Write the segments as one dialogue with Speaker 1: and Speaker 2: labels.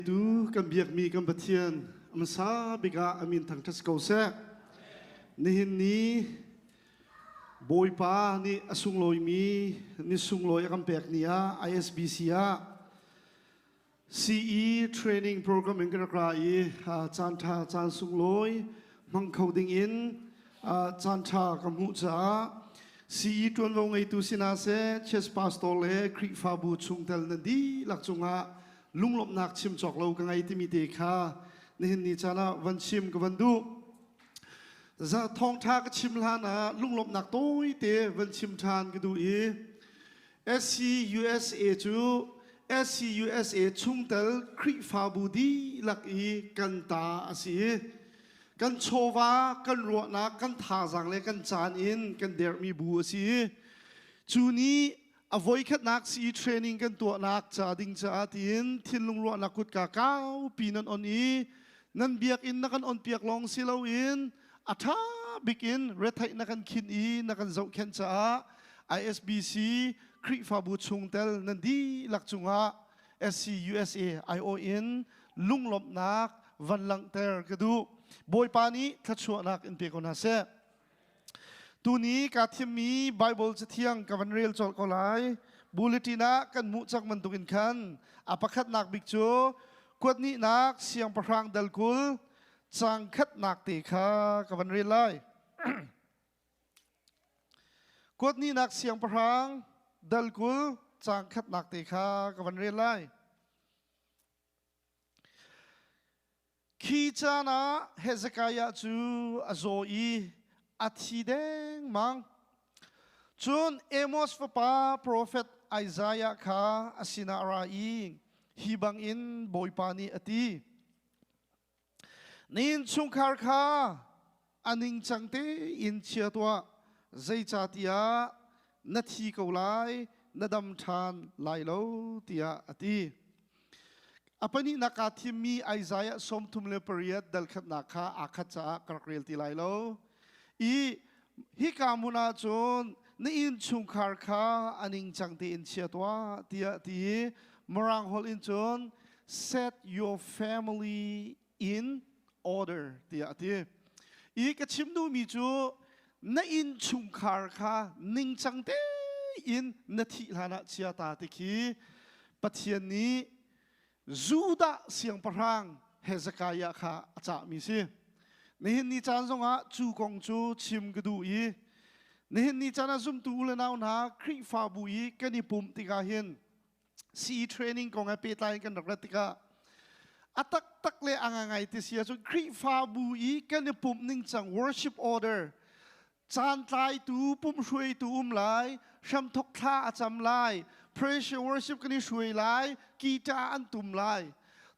Speaker 1: Tu kan biakmi kan Pathian a hmasa bik ah a min thangṭhat si ko seh. Nihin ni Bawipa nih a sunglawimi ni sunglawi a kan pek ni ah ISBC ah CE training program in kan rak ra i caan ṭha caan sunglawi hmang kho ding in caan ṭha ka hmuh caah CE ṭuanvo ngeitu sinah seh Church Pastor le Khrihfabu chungtel nan dihlak cungah lunglawmhnak chim cawk lo ka ngei timi te kha nihin ni caan ah van chim ka van duh. Za thawngṭha ka chim hlan ah lunglawmhnak tawite van chim ṭhan ka duh i SCUSA cu SCUSA chungtel Khrihfabu dihlak i kan ta a si i kan chawva, kan ruahnak, kan thazaang le kan caan in kan derhmi bu a si i cu nih a voikhatnak CE training kan tuahnak ca ding caah tiin thinlung ruahnak kutka kaupi nan on i nan biakinn na kan on piak lawng si loin a ṭha bik in retheih na kan khin i na kan zohkhenh caah ISBC Khrihfabu chungtel nan dihlak cungah SCUSA IO in lunglawmhnak van langhter ka duh. Bawipa nih thluachuahnak in pe ko hna seh. Tuni kaa thimmi Baibal Cathiang ka van rel colh ko lai. Bulletin ah kan hmuh cang bantukin khan a pakhatnak bik cu kuatnihnak siangpahrang dal 20 cang khatnak te kha ka van rel lai. Kuatnihnak siangpahrang dal 20 cang khatnak te kha ka van rel lai. Khi caan ah Hezekiah cu a zaw i a thi dengmang. Cun Amos fapa profet Isaiah kha a sinah a ra i hi bangin Bawipa nih a ti, Na innchungkhar kha a ningcang tein chia tuah, zeicahtiah na thi ko lai, na dam ṭhan lai lo, tiah a ti. A pahnihnak aa thimmi Isaiah 38 dal khatnak kha aa khat caah ka rak rel ti lai lo. I hika hmun ah cun na innchungkhar kha a ningcang tein chia tuah tiah ti i Mirang holh in cun set your family in order tiah a ti. I ka chim duhmi cu na innchungkhar kha ningcang tein na thih hlanah chia ta ti khi Pathian nih Judah siangpahrang Hezekiah kha a cahmi si. Nihin ni caan zongah cu kong cu chim ka duh i nihin ni caan ah zumtu u le nau hna Khrihfabu i kan i pumh tikah hin CE training kong he pehtlai in kan rak rat tikah a taktak le a ngangai ti si ahcun Khrihfabu i kan i pumh ningcang worship order caan tlaitu pumhruaitu um lai hramthok thla a cam lai praise and worship kan i hruai lai guitar an tum lai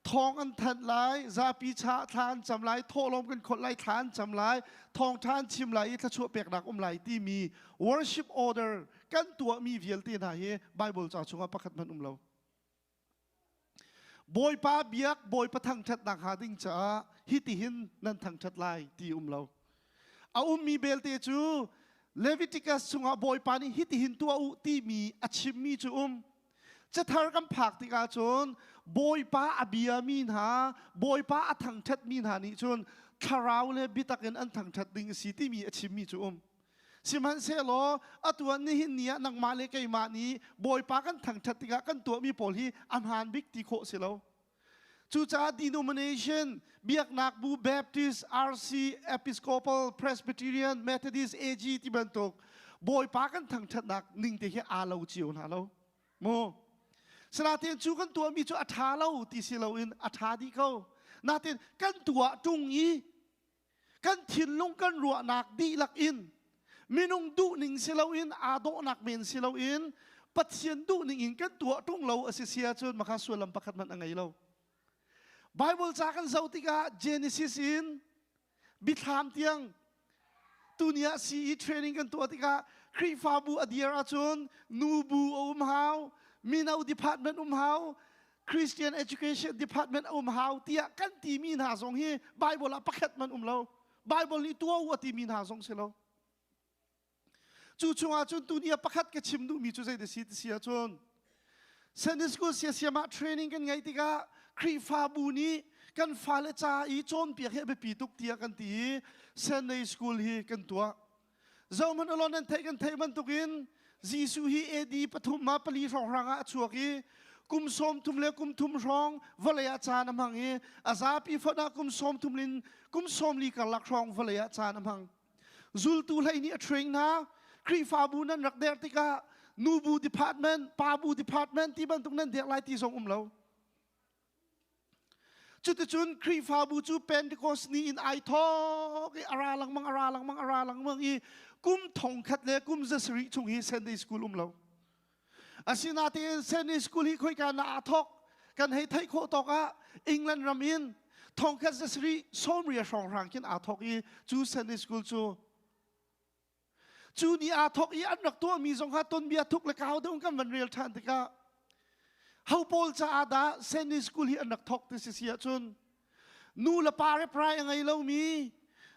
Speaker 1: thawng an thanh lai zapi cha thla an cam lai thawhlawm kan khawlh lai thla an cam lai thawngtha an chim lai i thluachuah peknak um lai timi worship order kan tuahmi vialte hna hi Bible ca chungah pakhat hmanh um lo. Bawipa biak, Bawipa thangṭhatnak hnga ding caah hitihin nan thangṭhat lai ti um lo. A ummi belte cu Leviticus chungah Bawipa nih hitihin tuah u timi a chimmi cu um. Cathar kan phak tikah cun Bawipa a biami hna, Bawipa a thangṭhatmi hna nih cun thlarau le biatak in an thangṭhat ding a si timi a chimmi cu um. Sihmanhsehlaw atu ah nihin ni ah nangmah le keimah nih Bawipa kan thangṭhat tikah kan tuahmi pawl hi a hmaan bik ti khawh si lo. Cucaah denomination, biaknak bu, Baptist, RC, Episcopal, Presbyterian, Methodist, AG ti bantuk Bawipa kan thangṭhatnak ning te hi aa lo cio hna lo. Mu. Sinain cu kan tuahmi cu a ṭha lo ti si loin a ṭha dih ko. Nain kan tuah ṭung i kan thinlung kan ruahnak dihlak in minung duhning si loin aa dawhnak men si loin Pathian duhning in kan tuah ṭung lo a si sia cun makha sullam pakhat hmanh a ngei lo. Bible ca kan zoh tikah Genesis in Biathlam tiang tuni ah CE training kan tuah tikah Khrihfabu a dir ahcun nubu a um hau, mino department um hau, Christian Education Department a um hau tiah kan timi hna zong hi Bible ah pakhat man um lo. Bible nih tuah u a timi hna zong si lo. Cu chungah cun tuni ah pakhat ka chim duhmi cu zei ti si ti si ahcun Sunday School siasiam ah training kan ngeih tikah Khrihfabu nih kan fale ca i cawnpiak hi a biapi tuk tiah kan ti i Sunday School hi kan tuah. Zohhmanh ulaw nan theih kan theih bantukin Jesuh hi AD pathum ah pali hrawnghrang ah a chuak i kum 30 le kum thum hrawng vawlei ah caan a hmang i a zapi fonh ah kum 30 lin kum 40 karlak hrawng vawlei ah caan a hmang. Zultu hlei nih a train hna. Khrihfabu nan rak der tikah nubu department, pabu department ti bantuk nan der lai ti zong um lo. Cuticun Khrihfabu cu Pentecost ni in ai thawk i a ra lengmang, a ra lengmang, a ra lengmang i kum thongkhat le kum zasarih chung hi Sunday school um lo. Asinain Sunday school hi khoika na aa thawk kan hei theih khawh tawk ah England ram in thongkhat zasarih sawmria hrawnghrang khin aa thawk i cu Sunday school cu Cu ni aa thawk i an rak tuahmi zong kha tonbia thuk le kau deuh kan van rel ṭhan tikah ho pawl caah dah Sunday school hi an rak thawk ti si si ahcun nu le pa reprai a ngei lomi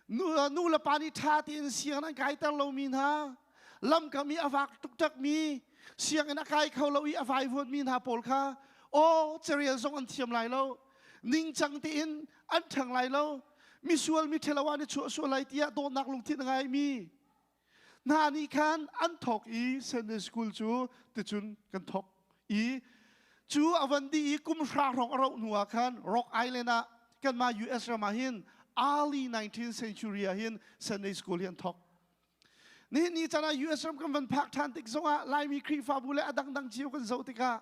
Speaker 1: nu le pa nih ṭha tein sianginn an kaiter lomi hna lamkam i a vak tuktakmi sianginn a kai kho lo i a vaivuanmi hna pawl kha aw carel zong an thiam lai lo ningcang tein an ṭhang lai lo misual mi ṭhelo ah na chuah sual lai tiah dawtnak lungthin a ngaimi hna nih khan an thawk i Sunday school cu ticun kan thawk i cu a van dih i kum hra hrawng a rauh hnu ah khan Rock Island ah kanmah US ram ah hin early 19th century ah hin Sunday school hi an thawk. Nihin ni caan ah US ram kan van phak ṭhan tik zongah Laimi Khrihfabu le a dangdang cio kan zoh tikah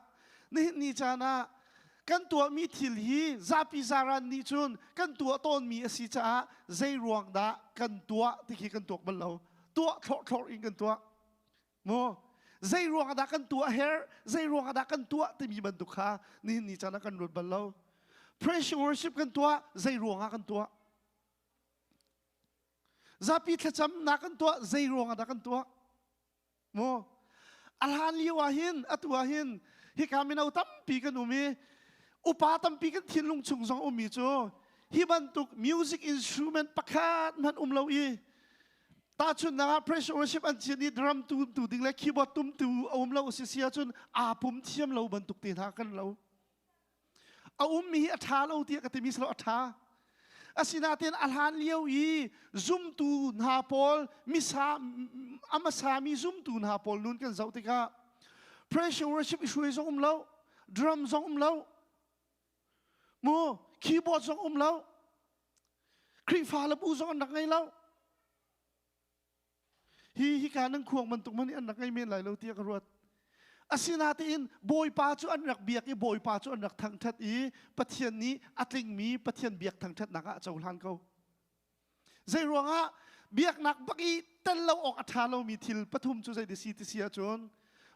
Speaker 1: nihin ni caan ah kan tuahmi thil hi zapi zaran nih cun kan tuah tawnmi a si caah zei ruang dah kan tuah ti khi kan tuak bal lo. Tuah thlawrhthlawr in kan tuah. Maw? Zei ruang dah kan tuah her, zei ruang dah kan tuah timi bantuk kha nihin ni caan ah kan ruat bal lo. Praise worship kan tuah, zei ruang ah kan tuah? Zapi thlacamnak kan tuah zei ruang ah dah kan tuah? Mu a hlan lio ah hin atu ah hin hika mino tampi kan um i upa tampi kan thinlung chung zong ummi cu hi bantuk music instrument pakhat hmanh um lo i tahchunhnak ah praise worship an cin i drum tum tu ding le keyboard tum tu a um lo si si ahcun aa pum thiam lo bantuk te hna kan lo. A ummi hi a ṭha lo tiah ka timi si lo a ṭha. Asinain a hlan lio i zumtu hna pawl misa a hmasami zumtu hna pawl nun kan zoh tikah pressure worship i hruai zong um lo, drum zong um lo, mu keyboard zong um lo, Khrihfa le bu zong an rak ngei lo. Hi hika nan khuang bantuk man an rak ngei men lai lo tiah ka ruat. Asinain Bawipa cu an rak biak i Bawipa cu an rak thangṭhat i Pathian nih a tlingmi Pathian biak thangṭhatnak ah a cohlan ko. Zei ruangah biaknak bak i tel lo awk a ṭha lomi thil pathum cu zei si ti si ahcun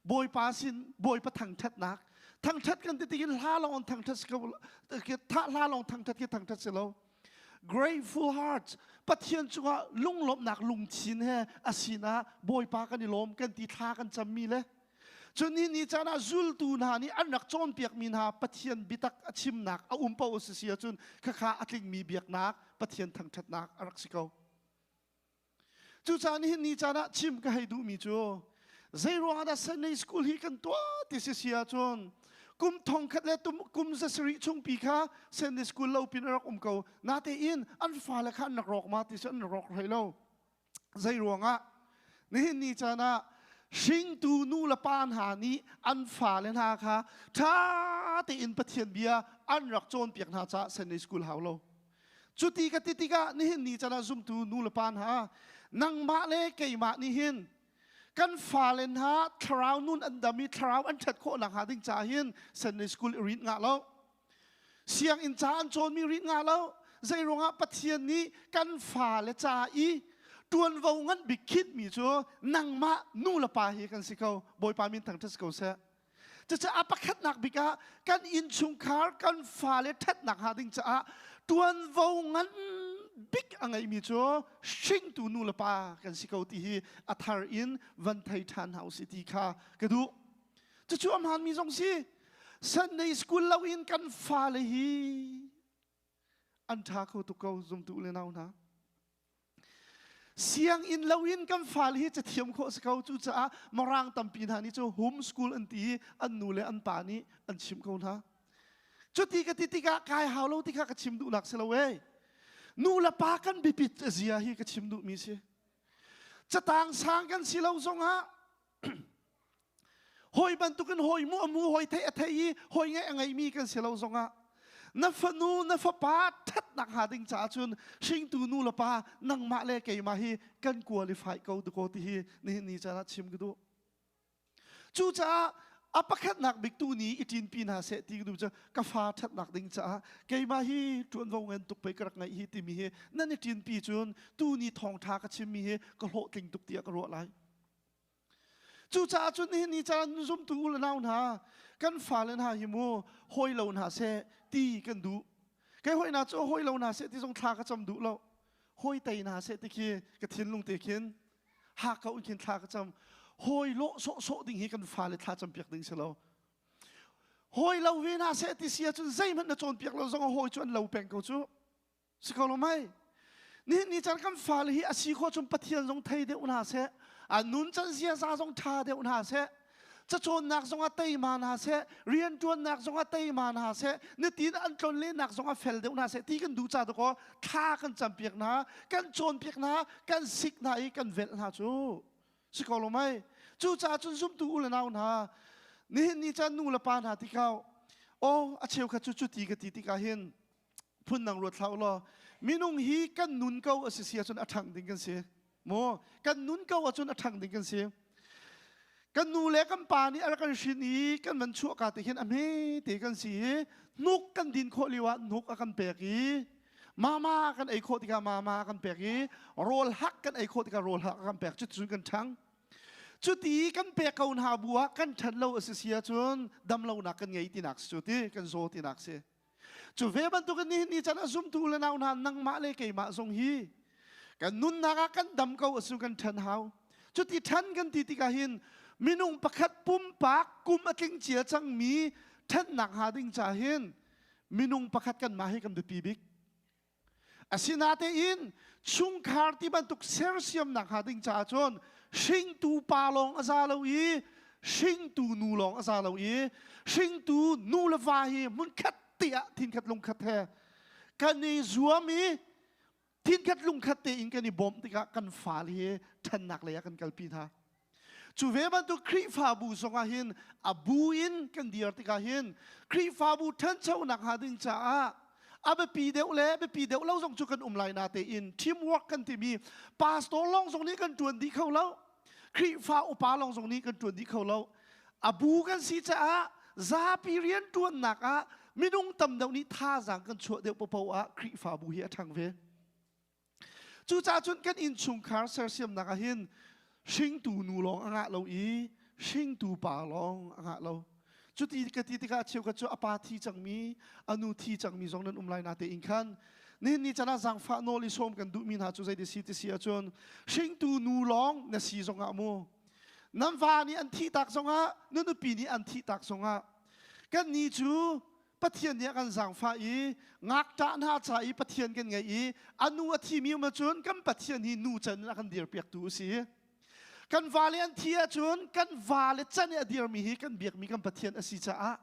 Speaker 1: Bawipa sin Bawipa thangṭhatnak thangṭhat kan ti tikin hla lawng thangṭhat si ko hla lawng thangṭhat khi thangṭhat si lo Grateful heart Pathian cungah lunglawmhnak lungthin he a sinah Bawipa kan i lawm kan ti thla kan cammi le cun ni ni caan ah zultu hna nih an rak cawnpiakmi hna Pathian biatak a chimnak a um paoh si si ahcun khakha a tlingmi biaknak Pathian thangṭhatnak a rak si ko. Cucaah nihin ni caan ah chim ka hei duhmi cu zeiruang ah dah Sunday school hi kan tuah ti si si ahcun kum thongkhat le kum zasarih chungpi kha Sunday school lo pin a rak um ko natein an fale kha an rak rawk ma ti cu an rak rawk hlei lo zei ruangah nihin ni caan ah hringtu nu le pa hna nih an fale hna kha ṭha tein Pathian bia an rak cawnpiak hna caah Sunday school hau lo Cuti ka ti tikah nihin ni can ah zumtu nu le pa hna nangmah le keimah nih hin kan fale hna thlarau nun an dam i thlarau an ṭhat khawh nakhnga ding caah hin Sunday school i rinh ngah lo. Sianginn ca an cawnmi rinh ngah lo. Zei ruangah Pathian nih kan fale ca i ṭuanvo ngan bik khinhmi cu nangmah nu le pa hi kan si ko. Bawipa min thangṭhat si ko seh. Cucaah a pakhatnak bik ah kan innchungkhar kan fale ṭhatnak hnga ding caah ṭuanvo ngan bik a ngeimi cu hringtu nu le pa kan si ko ti hi a thar in van thei ṭhan hna usih ti kha ka duh. Cucu a hmaanmi zong si. Sunday school loin kan fale hi an ṭha kho tuk ko zumtu le nau hna. Sianginn loin kan fale hi cathiam khawh si ko. Cucaah Mirang tampi hna nih cu home school an ti i an nu le an pa nih an chimh ko hna. Cuti ka ti tikah kai hau lo ti kha ka chim duhnak si lo ee. Nu le pa kan biapit zia hi ka chim duhmi si. Catang sang kan si lo zongah hawi bantukin hawi mu a mu hawi thei a thei i hawi ngeih a ngeimi kan si lo zongah na fanu na fapa ṭhatnak hnga ding caah cun hringtu nu le pa nangmah le keimah hi kan qualify ko dakaw ti hi nihin ni caan ah chim ka duh. Cucaah a pakhatnak bik tu ni i ṭinpi hna seh ti ka duh cu ka fa ṭhatnak ding caah keimah hi ṭuanvo ngan tuk pei ka rak ngeih hi timi hi nan i ṭinpi cun tu ni thawngṭha ka chimmi hi ka hlawhtling tuk tiah ka ruah lai. Cucaah cun nihin ni caan zumtu u le nau hna kan fale hna hi mu hawi lo hna seh ti kan duh. Kei hawi hna cu hawi lo hna seh ti zong thla ka cam duh lo. Hawi tei hna seh ti khi ka thinlung te khin hakka in khin thla ka cam. Hawi lawh sawhsawh ding hi kan fale thla cam piak ding si lo. Hawi lo ve hna seh ti si ahcun zeihmanh na cawnpiak lo zong hawi cu an lo peng ko cu. Si ko lo mei? Nihin ni caan kan fale hi a si khawh cun Pathian zong thei deuh hna seh, a nun can ziaza zong ṭha deuh hna seh, cacawnnak zong ah teima hna seh, rianṭuannak zong ah teima hna seh, nitin an tlonlennak zong ah fel deuh hna seh ti kan duh ca dakaw thla kan campiak hna, kan cawnpiak hna, kan sik hna i kan velh hna cu. Si ko lo mei? Cucaah cun zumtu u le nau hna, nihin ni caan nu le pa hna tikah, aw a cheukhat cu cuti ka ti tikah hin phundang ruat hlah u law minung hi kan nun ko a si si ahcun a ṭhang ding kan si maw kan nun ko ahcun a ṭhang ding kan si kan nu le kan pa nih a rak kan hrin i kan van chuah ka te hin a hme te kan si i hnuk kan din khawh lio ah hnuk a kan pek i mama kan ei khawh tikah mama kan pek i rawl hak kan ei khawh tikah rawl hak a kan pek cuticun kan ṭhang cuti kan pek ko hna bu ah kan ṭhan lo a si si ahcun damlonak kan ngei tinak si cu ti kan zaw tinak si Cu ve bantukin nihin ni chan a zumtu le nau hna nangmah le keimah zong hi kan nunnak ah kan dam ko asu kan ṭhan hau. Cuti ṭhan kan ti tikah hin minung pakhat pumpak kum a tling cia cangmi ṭhannak hnga ding ca hin minung pakhat kanmah hi kan biapi bik. Asinatein chungkhar ti bantuk sersiamnak hnga ding caah cun hringtu pa lawng a za lo i hringtu nu lawng a za lo i hringtu nu le va hi hmunkhat te ah thinkhat lungkhat he kan i zuam i thinkhat lungkhat tein kan i bawmh tikah kan fale hi ṭhannak lei ah kan kalpi hna. Cu ve bantuk Khrihfabu zongah hin a bu in kan dir tikah hin Khrihfabu ṭhanchonak hnga ding caah a biapi deuh le biapi deuh lo zong cu kan um lai na tein teamwork kan timi pastor lawng zong nih kan ṭuan dih kho lo Khrihfa upa lawng zong nih kan ṭuan dih kho lo a bu kan si caah zapi rian ṭuannak ah minung tam deuh nih thazaang kan chuah deuh paoh ah Khrihfabu hi a ṭhang ve. Cucaah cun kan innchungkhar sersiamnak ah hin hringtu nu lawng a ngah lo i hringtu pa lawng a ngah lo. Cuti ka ti tikah cheukhat cu a pa thi cangmi, a nu thi cangmi zong nan um lai na tein khan nihin ni chan ah zaangfah nawl i sawm kan duhmi hna cu zeiti si ti si ahcun hringtu nu lawng na si zongah mu nan va nih an thih tak zongah na nupi nih an thih tak zongah kan ni cu Pathian nih a kan zaangfah i ngakṭah hna ca i Pathian kan ngeih i a nu a thimi um ahcun kan Pathian hi nu can in a kan dirpiaktu a si. Kan vale an thi ahcun kan vale can i a dirmi hi kan biakmi kan Pathian a si caah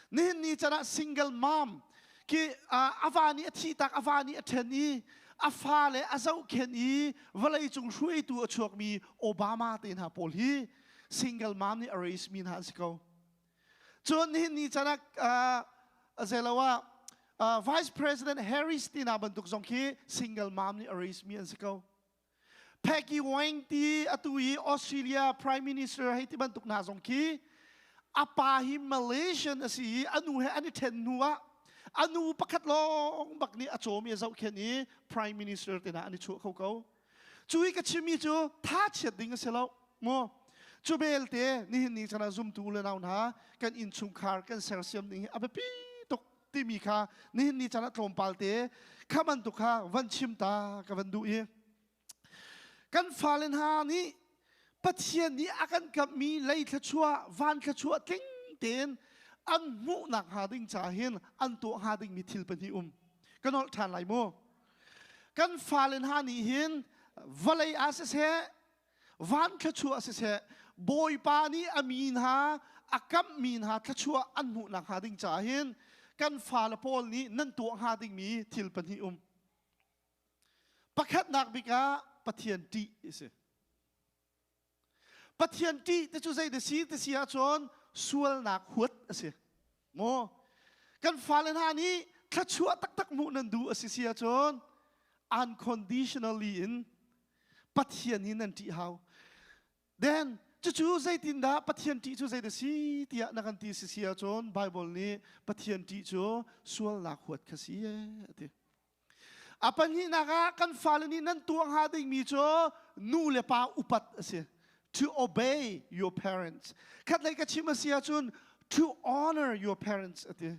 Speaker 1: nihin ni can ah single mom ki a va nih a thih tak a va nih a ṭhen i a fale a zohkhenh i vawleicung hruaitu a chuakmi Obama te hna pawl hi single mom nih a raise mi hna an si ko. Cun nihin ni can ah zeilo ah Vice President Harris ti na bantuk zong khi single mom nih a raise mi an si ko. Peggy Wang ti atu i Australia Prime Minister hei ti bantuk hna zong khi a pa hi Malaysian a si i a nu he an i ṭhen hnu ah a nu pakhat lawng bak nih a cawm i a zohkhenh i Prime Minister te hna an i chuah kho ko. Cu i ka chimmi cu tha chiat ding a si lo mu. Cu belte nihin ni chan ah zumtu le nau hna kan innchungkhar kan sersiam ding hi a biapi tuk timi kha nihin ni chan ah tlawmpal te kha bantuk kha van chim ta ka van duh i kan fale hna nih Pathian nih a kan kamhmi lei thluachuah van thluachuah tling tein an hmuhnak hnga ding caah hin an tuah hnga dingmi thil pahnih um ka nolh ṭhan lai mu. Kan fale hna nih hin vawlei ah siseh, van thluachuah siseh, Bawipa nih a mi hna a kamhmi hna thluachuah an hmuhnak hnga ding caah hin kan fale pawl nih nan tuah hnga dingmi thil pahnih um. Pakhatnak bik ah Pathian ṭih a si. Pathian ṭih ti cu zei ti si ti si ahcun sualnak huat a si. Maw kan fale hna nih thluachuah taktak hmuh nan duh a si si ahcun unconditionally in Pathian hi nan ṭih hau. Then cucu zeitindah Pathian ṭih cu zei si tiah na kan ti si si ahcun Bible nih Pathian ṭih cu sualnak huat kha si a ti. A pahnihnak ah kan fale nih nan tuah hnga dingmi cu nu le pa upat a si. To obey your parents. Khatlei ka chim a si ahcun to honor your parents a ti.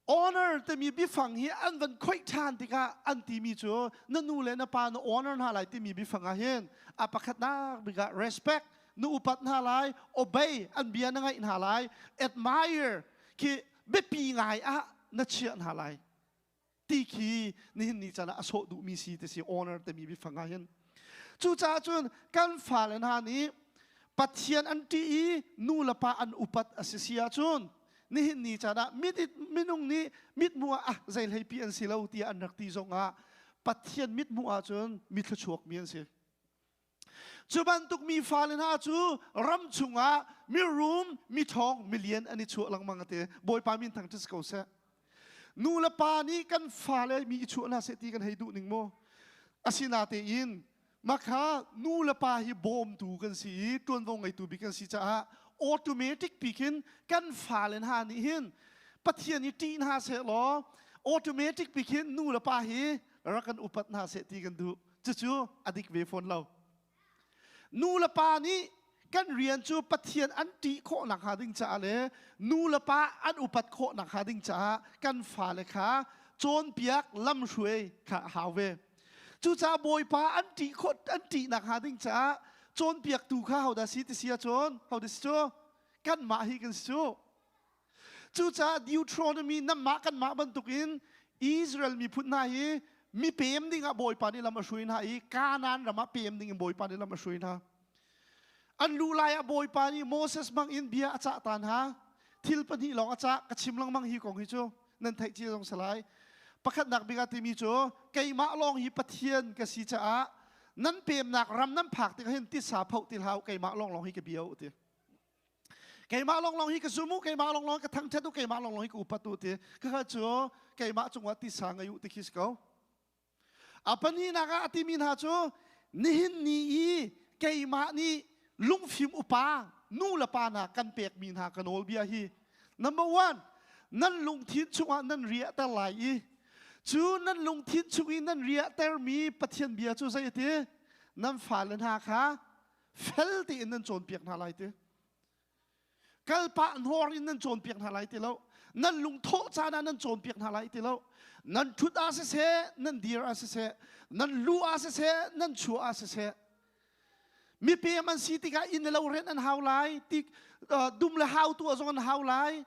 Speaker 1: Honor timi biafang hi an van khoih ṭhan tikah an timi cu na nu le na pa na honor hna lai timi biafang ah hin a pakhatnak bik ah respect na upat hna lai, obey an bia na ngaih hna lai, admire khi biapi ngai ah na chiah hna lai. Ti khi nihin ni caan ah a sawh duhmi si ti si honor timi biafang ah hin. Cucaah cun kan fale hna nih Pathian an ṭih i nu le pa an upat a si si ahcun nihin ni caan ah minung nih mithmuh ah ah zei hleipi an si lo tiah an rak ti zongah Pathian mithmuh ahcun mi thluachuakmi an si. Cu bantuk mi fale hna cu ram chungah mirum, miṭhawng, milian an i chuah lengmang a ti. Bawipa min thang si ko seh. Nu le pa nih kan fale mi i chuah hna seh ti kan hei duh ning maw? Asinatein Makha nu le pa hi bawmtu kan si i ṭuanvo ngeitu bik kan si caah automatic pi khin kan fale hna nih hin Pathian hi ṭih hna seh law automatic pi khin nu le pa hi rak kan upat hna seh ti kan duh. Cucu a dik ve fawn lo. Nu le pa nih kan rian cu Pathian an ṭih khawh nakhnga ding caah le nu le pa an upat khawh nakhnga ding caah kan fale kha cawnpiak lamhruai kha a hau ve. Cucaah Bawipa an ṭih khawh an ṭih nakhnga ding caah cawnpiaktu kha hodah si ti si ahcun hodah si cu kanmah hi kan si cu. Cucaah Deuteronomy nanmah kanmah bantukin Israel miphun hna hi mi pem dingah Bawipa nih lam a hruai hna i Kanaan ram ah pem dingin Bawipa nih lam a hruai hna. An luh lai ah Bawipa nih Moses hmang in bia a cah ta hna. Thil pahnih lawng a cah ka chim lengmang hi kong hi cu nan theih cia zong si lai. Pakhatnak bik ah timi cu keimah lawng hi Pathian ka si caah nan pemnak ram nan phak tikah hin tisa phoh ti hlah u keimah lawnglawng hi ka bia u ti. Keimah lawnglawng hi ka zum u, keimah lawnglawng ka thangṭhat u, keimah lawnglawng hi ka upat u ti. Khakha cu keimah cungah tisa ngei u ti khi si ko. A pahnihnak ah a timi hna cu nihin ni i keimah nih lungfim upa nu le pa hna kan pekmi hna ka nawlbia hi number one nan lungthin chungah nan riahter lai i cu nan lungthin chung i nan riahtermi Pathian bia cu zei a ti nan fale hna kha fel tein nan cawnpiak hna lai ti kalpah hnawr in nan cawnpiak hna lai ti lo nan lungthawh caan ah nan cawnpiak hna lai ti lo nan ṭhut ah siseh nan dir ah siseh nan lu ah siseh nan chuah ah siseh mipem an si tikah inn le lo rent an hau lai ti dum le hau tu zong an hau lai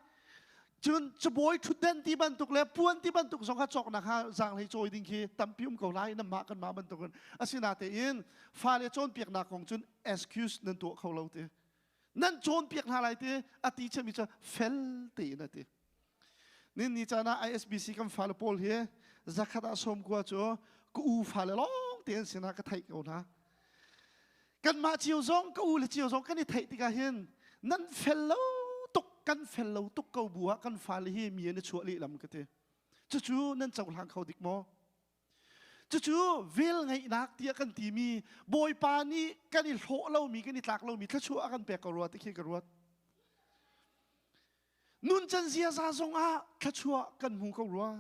Speaker 1: cun cabawi ṭhutden ti bantuk le puan ti bantuk zong kha cawknak kha zaanghlei cawi ding khi tampi um ko lai nanmah kanmah bantukin asinatein fale cawnpiaknak kong cun excuse nan tuah kho lo ti nan cawnpiak hna lai ti a ti chemi cu fel tein a ti nin ni caan ah ISBC kan fale pawl hi zakhat ah sawm kua cu ka u fale lawng te an sinah ka theih ko hna kanmah cio zong ka u le cio zong kan i theih tikah hin nan fel lo tuk kan fel lo tuk ko bu ah kan fale hi mi an i chuah lehlam ka ti cucu nan cohlang kho dik maw cucu vel ngeihnak tiah kan timi bawipa nih kan i hlawh lomi kan i tlak lomi thluachuah a kan pek ko rua ti khi ka ruat Nuncan ziaza zongah thluachuah kan hmu ko rua.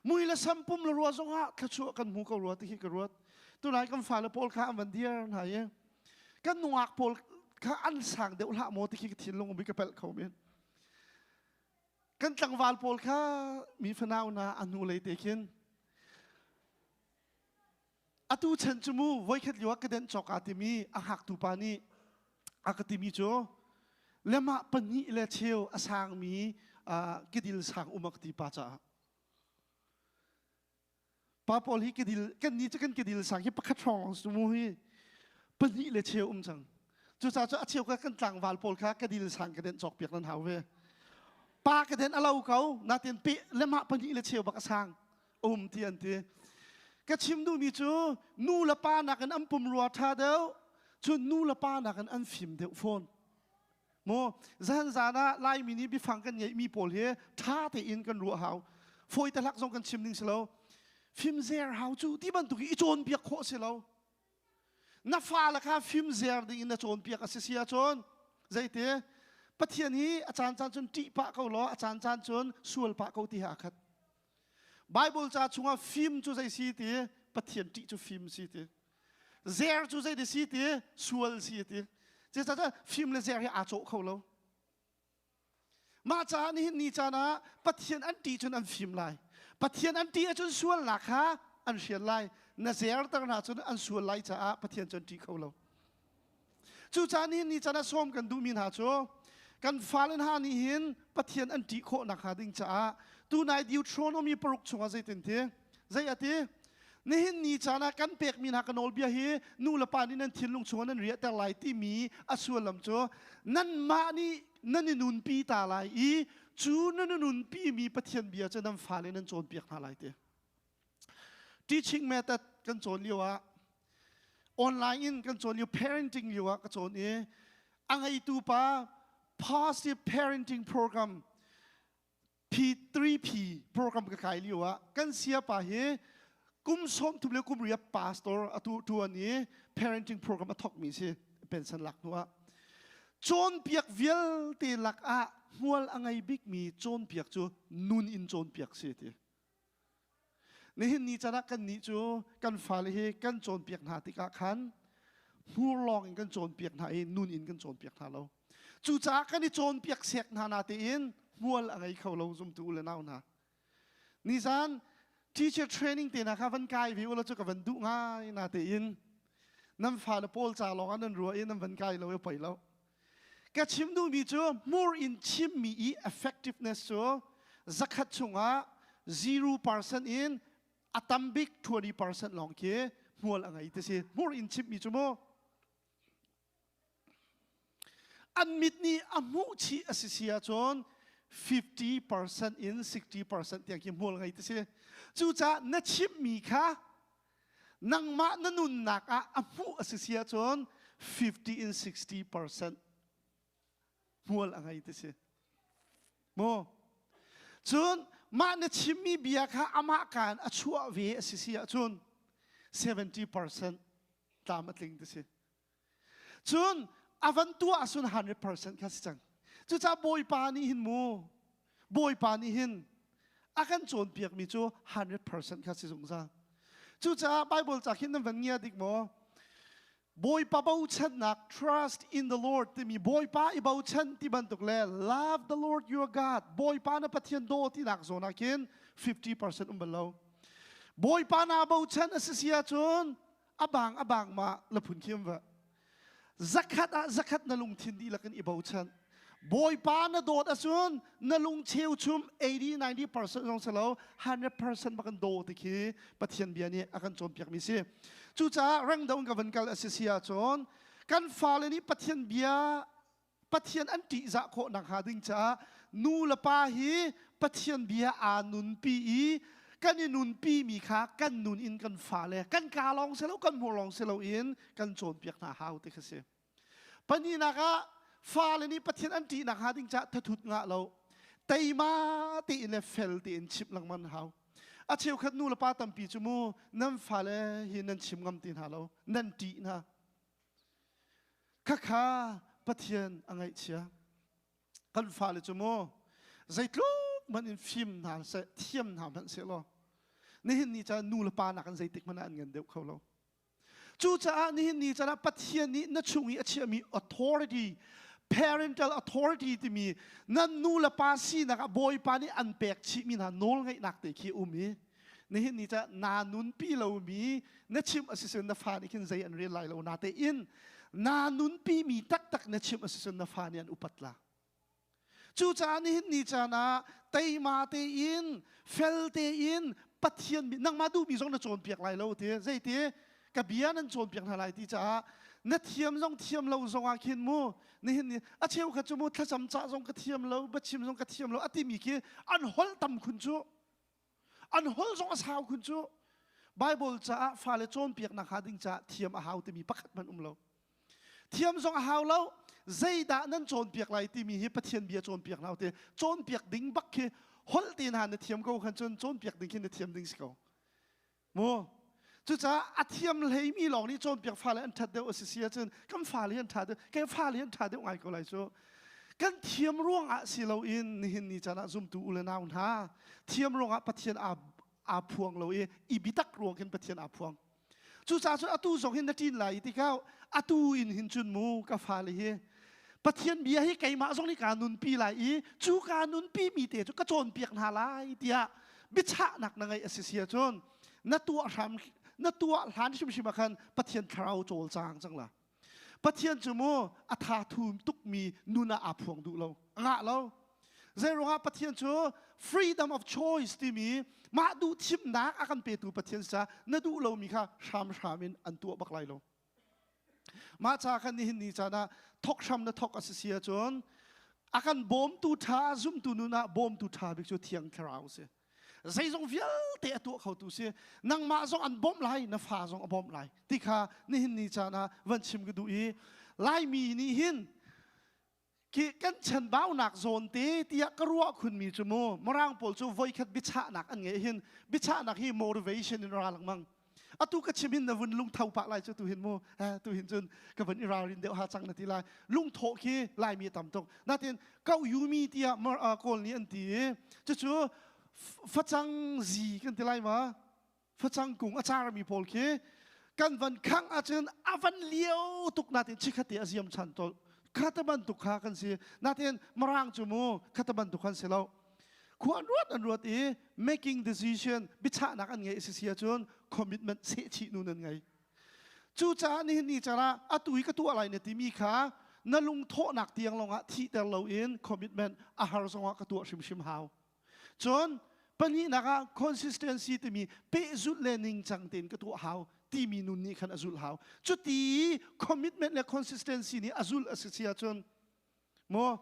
Speaker 1: Mui le sam pum le rua zongah thluachuah kan hmu ko rua ti hi ka ruat. Tunai kan fale pawl kha an van dir hna i kan nungak pawl kha an sang deuh hlah maw ti khi ka thinlung um i ka pelh kho men. Kan tlangval pawl kha mi fanau na a hnu lei te khin Atu chan cu mu voikhat lio ah ka denh cawk aa timi a hngaktu pa nih a ka timi cu lemah pahnih le cheu a sangmi kedil sang um a ka ti pa caah. Pa pawl hi kedil kan nih cu kan kedil sang hi pakhat hrawng lawng cu mu hi pahnih le cheu um cang. Cucaah cu a cheu ka kan tlangval pawl kha kedil sang ka denh cawk piak nan hau ve. Pa ka den a lo ko, natin pe le mah pahnih le cheu bak a sang um ti an ti. Ka chim duhmi cu nu le pa nakin an pumrua ṭha deuh, cun nu le pa nakin an fim deuh fawn. Mu zan zan ah Laimi nih biafang kan ngeihmi pawl hi ṭha tein kan ruah hau. Fawi te hlak zong kan chim ding si lo. Fimzer hau cu ti bantuk i cawnpiak khawh si lo. Na fale kha fimzer ding in na cawnpiak a si si ahcun zeiti Pathian hi a caan caan cun ṭih pah ko law a caan caan cun sual pah ko ti he aa khat. Bible ca chungah fim cu zei si ti Pathian ṭih cu fim si ti. Zer cu zei si ti sual si ti. Cucaah fim le zer hi aa cawh kho lo. Mah caah nihin ni caan ah Pathian an ṭih cun an fim lai. Pathian an ṭih ahcun sualnak kha an hrial lai. Na zerter hna cun an sual lai caah Pathian cu an ṭih kho lo. Cucaah nihin ni caan ah sawm kan duhmi hna cu kan fale hna nih hin Pathian an ṭih khawh nakhnga ding caah tunai Deuteronomy paruk chungah zeitin ti? Zei a ti? Nihin ni caan ah kan pekmi hna ka nawlbia hi nu le pa nih nan thinlung chungah nan riahter lai timi a sullam cu nanmah nih nan i nunpi ta lai i cu nan i nunpimi Pathian bia cu nan fale nan cawnpiak hna lai ti. Teaching method kan cawn lio ah online in kan cawn lio parenting lio ah ka cawn i a ngeitu pa positive parenting program P3P program ka kai lio ah kan siapa hi kum 30 le kum riat pastor atu tuan i parenting program a thawkmi si pension lak hnu ah cawnpiak vialte lak ah hmual a ngei bikmi cawnpiak cu nun in cawnpiak si ti nihin ni can ah kan nih cu kan fale hi kan cawnpiak hna tikah khan hmur lawng in kan cawnpiak hna i nun in kan cawnpiak hna lo Cucaah kan i cawnpiak sek hna na tein hmual a ngei kho lo zumtu u le nau hna. Nizan teacher training te hna kha van kai ve ulaw cu ka van duh ngai na tein nan fale pawl ca lawng ah nan ruah i nan van kai lo i poi lo. Ka chim duhmi cu hmur in chimmi i effectiveness cu zakhat chungah 0% in a tam bik 20% lawng khi hmual a ngei ti si. Hmur in chimmi cu mu An mit nih a hmuh chih a si si ahcun 50% in 60% tiang khi hmual ngei ti si. Cucaah na chimhmi kha nangmah na nunnak ah a hmuh a si si ahcun 50 in 60% hmual a ngei ti si. Mu. Cun mah na chimmi bia kha amah kaan a chuah ve a si si ahcun 70% tlam a tling ti si. Cun a van tuah ahcun 100% kha si cang. Cucaah Bawipa nih hin mu, Bawipa nih hin a kan cawnpiakmi cu 100% kha si zungzal. Cucaah Bible ca khin nan van ngia dik maw? Bawipa bochannak trust in the Lord timi Bawipa i bochan ti bantuk le love the Lord your God Bawipa na Pathian daw tinak zawn ah khin 50% um bal lo. Bawipa naa bochan a si si ahcun a bang a bang ma la phun khiam va zakhat ah zakhat na lungthin dihlak in i bochan bawipa na dawt ahcun na lung cheuchum 80 90% zong si lo 100% bak in daw ti khi Pathian bia nih a kan cawnpiak mi si cucaah rengdo in ka van kal a si si ahcun kan fale nih Pathian bia Pathian an ṭihzah khawh nakhnga ding caah nu le pa hi Pathian bia aa nunpi i kan i nunpi mi kha kan nun in kan fale kan kaa lawng si lo kan hmur lawng si loin kan cawnpiak hna hau ti kha si. Pahnihnak ah fale nih Pathian an ṭih nakhnga ding caah thathut ngah lo teima tein le fel tein chimh lengmang hau. A cheukhat nu le pa tampi cu mu nan fale hi nan chim ngam ti hna lo nan ṭih hna. Khakha Pathian a ngaihchia. Kan fale cu mu zeitluk hmanh in fim hna seh, thiam hna hmanh seh law nihin ni caan nu le pa nakin zeitik hmanh ah an ngan deuh kho lo. Cucaah nihin ni caan ah Pathian nih na chung i a chiahmi authority, parental authority timi nan nu le pa sinak ah Bawipa nih an pek chihmi hna nawlngeihnak te khi a um i nihin ni ca naa nunpi lomi na chimh a si cun na fa nih khin zei an rel lai lo natein naa nunpi mi taktak na chimh a si cun na fa nih an upat la cucaah nihin ni caan ah teima tein fel tein Pathian nangmah duhmi zong na cawnpiak lai lo ti zeiti? Ka bia nan cawnpiak hna lai ti caah na thiam zong thiam lo zong ah khin mu nihin ni a cheukhat cu mu thlacam cah zong ka thiam lo biachim zong ka thiam lo a timi khi an holh tam khun cu an holh zong a sau khun cu. Bible caah fale cawnpiaknak hnga ding caah thiam a hau timi pakhat hmanh um lo. Thiam zong a hau lo. Zeidah nan cawnpiak lai timi hi Pathian bia cawnpiak hna te cawnpiak ding bak khi holh te hna na thiam ko khan cun cawnpiak ding khi na thiam ding si ko. Mu cucaah a thiam hleimi lawng nih cawnpiak fale an ṭhat deuh a si si ahcun kan fale an ṭha deuh kei fale an ṭha deuh ngai ko lai cu. Kan thiam ruangah si loin nihin ni caan ah zumtu u le nau hna thiam ruangah Pathian aa aa phuang lo i i biatak ruang khin Pathian aa phuang. Cucaah cun atu zong hin na ṭin lai i tikah atu in hin cun mu ka fale hi Pathian bia hi keimah zong nih kaa nunpi lai i cu kaa nunpi mi te cu ka cawnpiak hna lai tiah biachahnak na ngeih a si si ahcun na tuah hram na tuah hlan hrimhrim ah khan Pathian thlarau cawlcang cang la. Pathian cu mu a tha thum tukmi nun ah aa phuang duh lo. A ngah lo. Zeiruangah Pathian cu freedom of choice timi mah duh thimnak a kan petu Pathian sa na duh lomi kha hramhram in an tuah bak lai lo. Mah ca khan nihin ni caan ah thok hram na thok a si si ahcun a kan bawmtu ṭha zumtu nun ah bawmtu ṭha bik cu Thiang Thlarau a si. Zeizong vialte a tuah khotu si. Nangmah zong an bawmh lai, na fa zong a bawmh lai ti kha nihin ni caan ah van chim ka duh i Laimi nih hin khi kan chanbaunak zawn te tiah ka ruah khunmi cu mu Mirang pawl cu voikhat biachahnak an ngeih hin biachahnak hi motivation in ra lengmang. Atu ka chim hin na vun lungtho pah lai cu tu hin mu tu hin cun ka vun i ralrin deuh ha cang na ti lai. Lungthawh khi Laimi tam tuk. Natin kau yumi tiah Kawl nih an ti i cucu facang zi kan ti lai ma facang kung a carmi pawl khi kan van khangh ahcun a van lio tuk natin chikkhat te a ziam chan tol khata bantuk kha kan si. Natin Mirang cu mu khata bantuk kan si lo. Khua an ruat an ruat i making decision biachahnak an ngeih si si ahcun commitment sehchih nun an ngei. Cucaah nihin ni caan ah atu i ka tuah lai na timi kha na lungthawhnak tiang lawngah thihter loin commitment a har zongah ka tuah hrimhrim hau. Cun pahnihnak ah consistency timi pehzulh le ningcang tein ka tuah hau timi nun nih khan a zulh hau. Cuti commitment le consistency nih a zulh a si si ahcun maw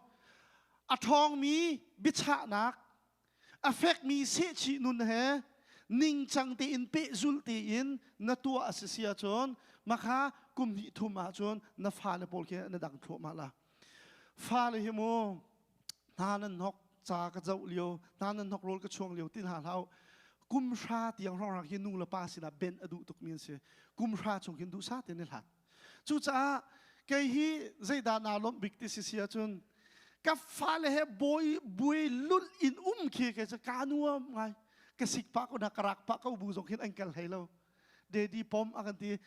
Speaker 1: a ṭhawngmi biachahnak a fekmi sehchih nun he ningcang tein pehzulh tein na tuah a si si ahcun makha kum hnih thum ahcun na fale pawl khi na dang thluahmah la. Fale hi mu hna nan hnok ca ka zoh lio hna nan hnok rawl ka chuang lio ti hna hlah kum hra tiang hrawnghrang hi nu le pa sinah ben a duh tukmi an si. Kum hra chung khin duhsah tein i hlat. Cucaah kei hi zeidah naa lawmh bik ti si si ahcun ka fale he bawi buai lulh in um khi kei cu kaa nuam ngai. Ka sik pah ko hna, ka rak pah ko bu zong khin an kal hlei lo. Daddy pom a kan ti.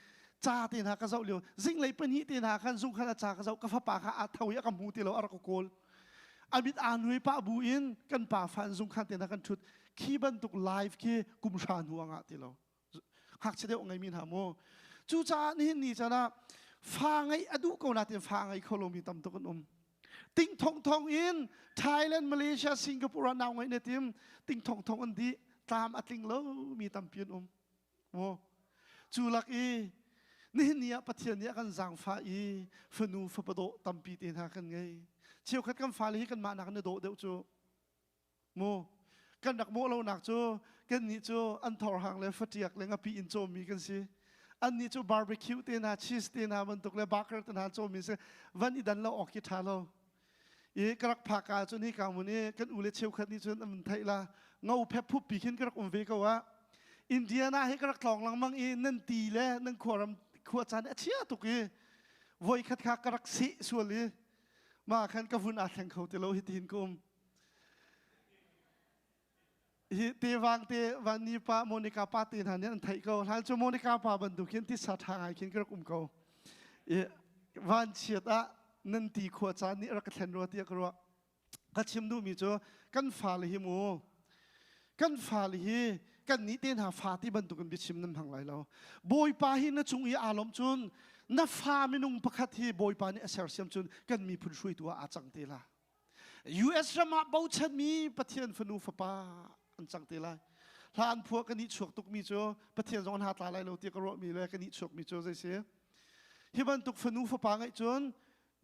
Speaker 1: Ca te hna ka zoh lio zinglei pahnih te hna khan zung khan a ca ka zoh ka fapa kha aa tho i a ka hmu ti lo a rak ka kawl. A mit aa nuai pah bu in kan pa fa in zung khan te hna kan ṭhut. Khi bantuk live khi kum hra hnu a ngah ti lo. Ngakchia deuh ngeimi hna mu. Cucaah nihin ni caan ah fa ngeih a duh ko nain fa ngei kho lomi tam tuk an um. Ting thong thong in Thailand, Malaysia, Singapore ah nau ngeih na tim ting thong thong an dih tlam a tling lomi tampi an um. Mu. Cu lak i nihin ni ah Pathian nih a kan zaangfah i fanu fapa dawh tampi te hna kan ngei. Cheukhat kan fale hi kanmah nak in a dawh deuh cu. Mu kan rak mawh lonak cu kannih cu an thorhang le fatiak le ngapi in cawmmi kan si. Annih cu barbecue te hna, cheese te hna bantuk le burger te hna cawmmi si. Van i dan lo awk hi ṭha lo. I ka rak phak ah cun hika hmun i kan u le cheukhat nih cun an theih la ngo phep phup pi khin ka rak um ve ko ah Indiana hi ka rak tlawng lengmang i nan ti le nan khuaram khua caan a chia tuk i voi khat kha ka rak seh sual i mah khan ka vun aa thleng kho ti lo hi tihin ka um. Hi tewang te vanni pa Monica pa te hna nih an theih ko. Hlan cu Monica pa bantuk hin tisa ṭha ngai khin ka rak um ko. I vanchiat ah nan ti khua caan nih rak ka thlen rua tiah ka ruah. Ka chim duhmi cu kan fale hi mu kan fale hi kan nih te hna fa ti bantuk in biachim nan hmang lai lo. Bawipa hi na cung i aa lawmh cun na fa minung pakhat hi Bawipa nih a sersiam cun kan miphun hruaitu ah aa cang te la. US ram ah bochanmi Pathian fanu fapa an cang te lai. Hla an phuah kan i chuak tukmi cu Pathian zong hna tla lai lo ti ka ruahmi le kan i chuakmi cu zei si? Hi bantuk fanu fapa ngeih cun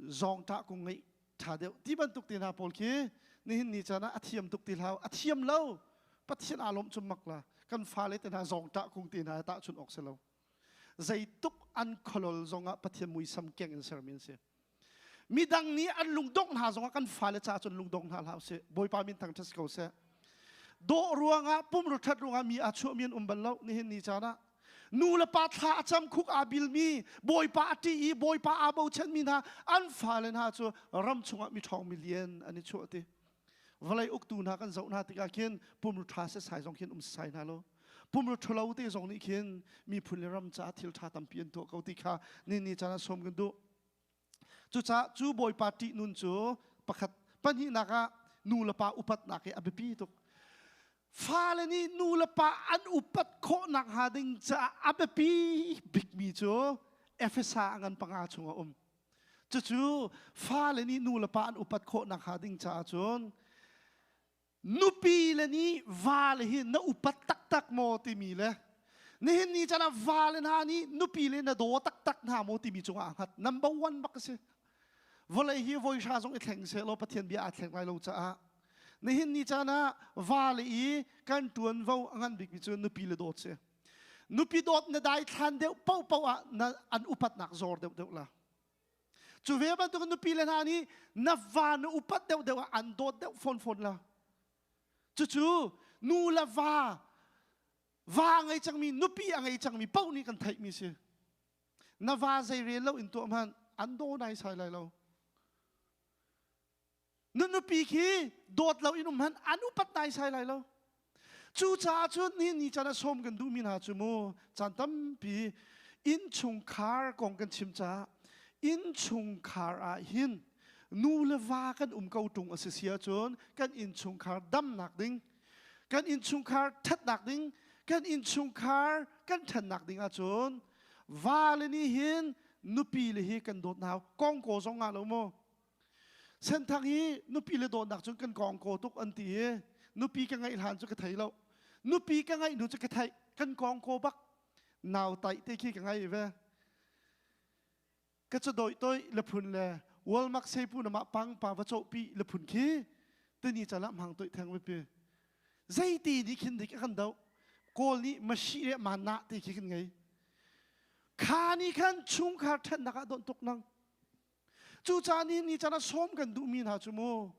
Speaker 1: zawngṭah kung ngeih ṭha deuh ti bantuk te hna pawl khi nihin ni caan ah a thiam tuk ti hlah. A thiam lo. Pathian aa lawmh cu mak la. Kan fale te hna zawngṭah kung te hna tahchunh awk si lo. Zeituk an kholol zongah Pathian muisam keng in sermi an si. Midang nih an lungdongh hna zongah kan fale caah cun lungdong hna hlah usih. Bawipa min thangṭhat si ko seh. Dawh ruangah pumru ṭhat ruangah mi aa chuahmi an um bal lo nihin ni caan ah. Nu le pa thla a cam khuk aa bilmi, Bawipa a ṭih i Bawipa aa bochanmi hna an fale hna cu ram chungah mi ṭhawng milian an i chuah ti. Vawlei uktu hna kan zoh hna tikah khin pumru ṭha setsai zong khin um setsai hna lo. Pumru ṭhalo te zong nih khin miphun le ram caah thil ṭha tampi an tuah ko ti kha ni ni caan ah sawm kan duh. Cucaah cu Bawipa ṭihnun cu pakhat pahnihnak ah nu le pa upatnak hi a biapi tuk. Fale nih nu le pa an upat khawh nakhnga ding caah a biapi bikmi cu Efesa a ngan panga chung a um. Cucu fale nih nu le pa an upat khawh nakhnga ding caah cun nupi le nih vale hi na upat taktak maw timi le nihin ni caan ah vale hna nih nupi le na daw taktak hna maw timi cungah aa hngat. Number one bak a si. Vawlei hi voi hra zong i thleng seh law Pathian bia aa thleng lai lo caah nihin ni caan ah vale i kan ṭuanvo a ngan bikmi cu nupi le dawt si. Nupi dawt na daithlan deuh paohpaoh ah na an upatnak zor deuhdeuh la. Cu ve bantuk nupi le hna nih na va na upat deuhdeuh ah an dawt deuh fawn fawn la. Cucu nu le va, va a ngei cangmi, nupi a ngei cangmi paoh nih kan theihmi si. Na va zei rel lo in tuah hmanh an daw nai sai lai lo. Na nupi khi dawt lo in um hmanh an upat naisai lai lo. Cucaah cun ni ni caan ah sawm kan duhmi hna cu mu caan tampi innchungkhar kong kan chim caah innchungkhar ah hin nu le va kan um ko ṭung a si si ahcun kan innchungkhar damnak ding, kan innchungkhar ṭhatnak ding, kan innchungkhar kan ṭhannak ding ahcun va le nih hin nupi le hi kan dawt hna kong ko zong ngah lo mu. Senthang hi nupi le dawtnak cun kan kong ko tuk an ti i nupi ka ngeih hlan cu ka thei lo. Nupi ka ngeih hnu cu ka theih. Kan kong ko bak. Nau taih te khi ka ngei ve. Ka ca doi toi le phun le Walmark seipu na mah pang pa va cawh pi le phun khi tini cala hmang toi theng pi. Zeiti nih khin dik a kan do. Kawl nih mashi le manna ti khi kan ngei. Kha nih khan chungkhar ṭhennak ah donh tuk nang. Cucaah ni ni caan ah sawm kan duhmi hna cu mu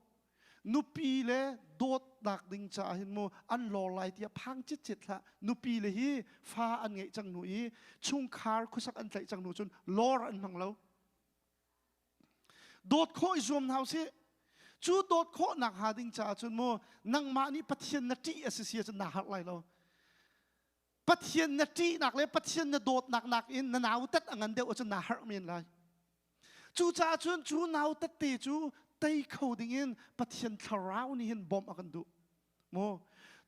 Speaker 1: nupi le dawtnak ding caah hin mu an lor lai tiah phang citcet hlah. Nupi le hi fa an ngeih cang hnu i chungkhar khuasak an tlaih cang hnu cun lor an hmang lo. Dawt khawh i zuam hna usih. Cu dawt khawhnak hnga ding caah cun mu nangmah nih Pathian na ṭih a si si ahcun naa harh lai lo. Pathian na ṭihnak le Pathian na dawtnak nakin na nautat a ngan deuh ahcun naa harh men lai. Cucaah cun cu nautat te cu tei kho dingin Pathian thlarau nih hin bawmh a kan duh. Mu.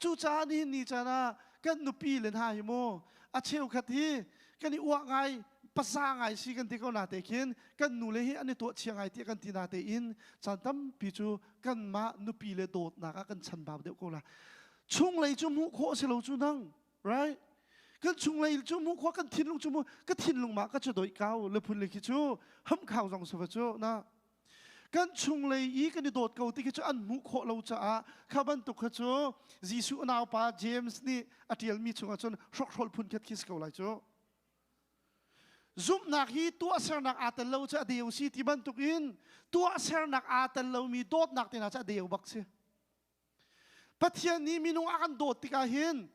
Speaker 1: Cucaah nihin ni caan ah kan nupi le hna hi mu a cheukhat hi kan i uah ngai pasa ngai si kan ti ko na te khin kan nu le hi an i tuah chia ngai tiah kan ti na te in caan tampi cu kanmah nupi le dawtnak ah kan chanbau deuh ko la. Chunglei cu hmuh khawh a si lo cu nang, right? Kan chunglei cu hmuh khawh, kan thinlung cu ka thinlung mah ka cu doi kau le phun le khi cu ham khau zong sa cu na kan chunglei i kan i dawt ko ti khi cu an hmuh khawh lo caah kha bantuk kha cu Jesuh naupa James nih a ṭialmi chungah cun hrokhrol phun khat khi si ko lai cu. Zumhnak hi tuahsernak aa tel lo cu a deu si ti bantuk in tuahsernak aa tel lomi dawtnak te hna cu a deu bak si. Pathian nih minung a kan dawt tikah hin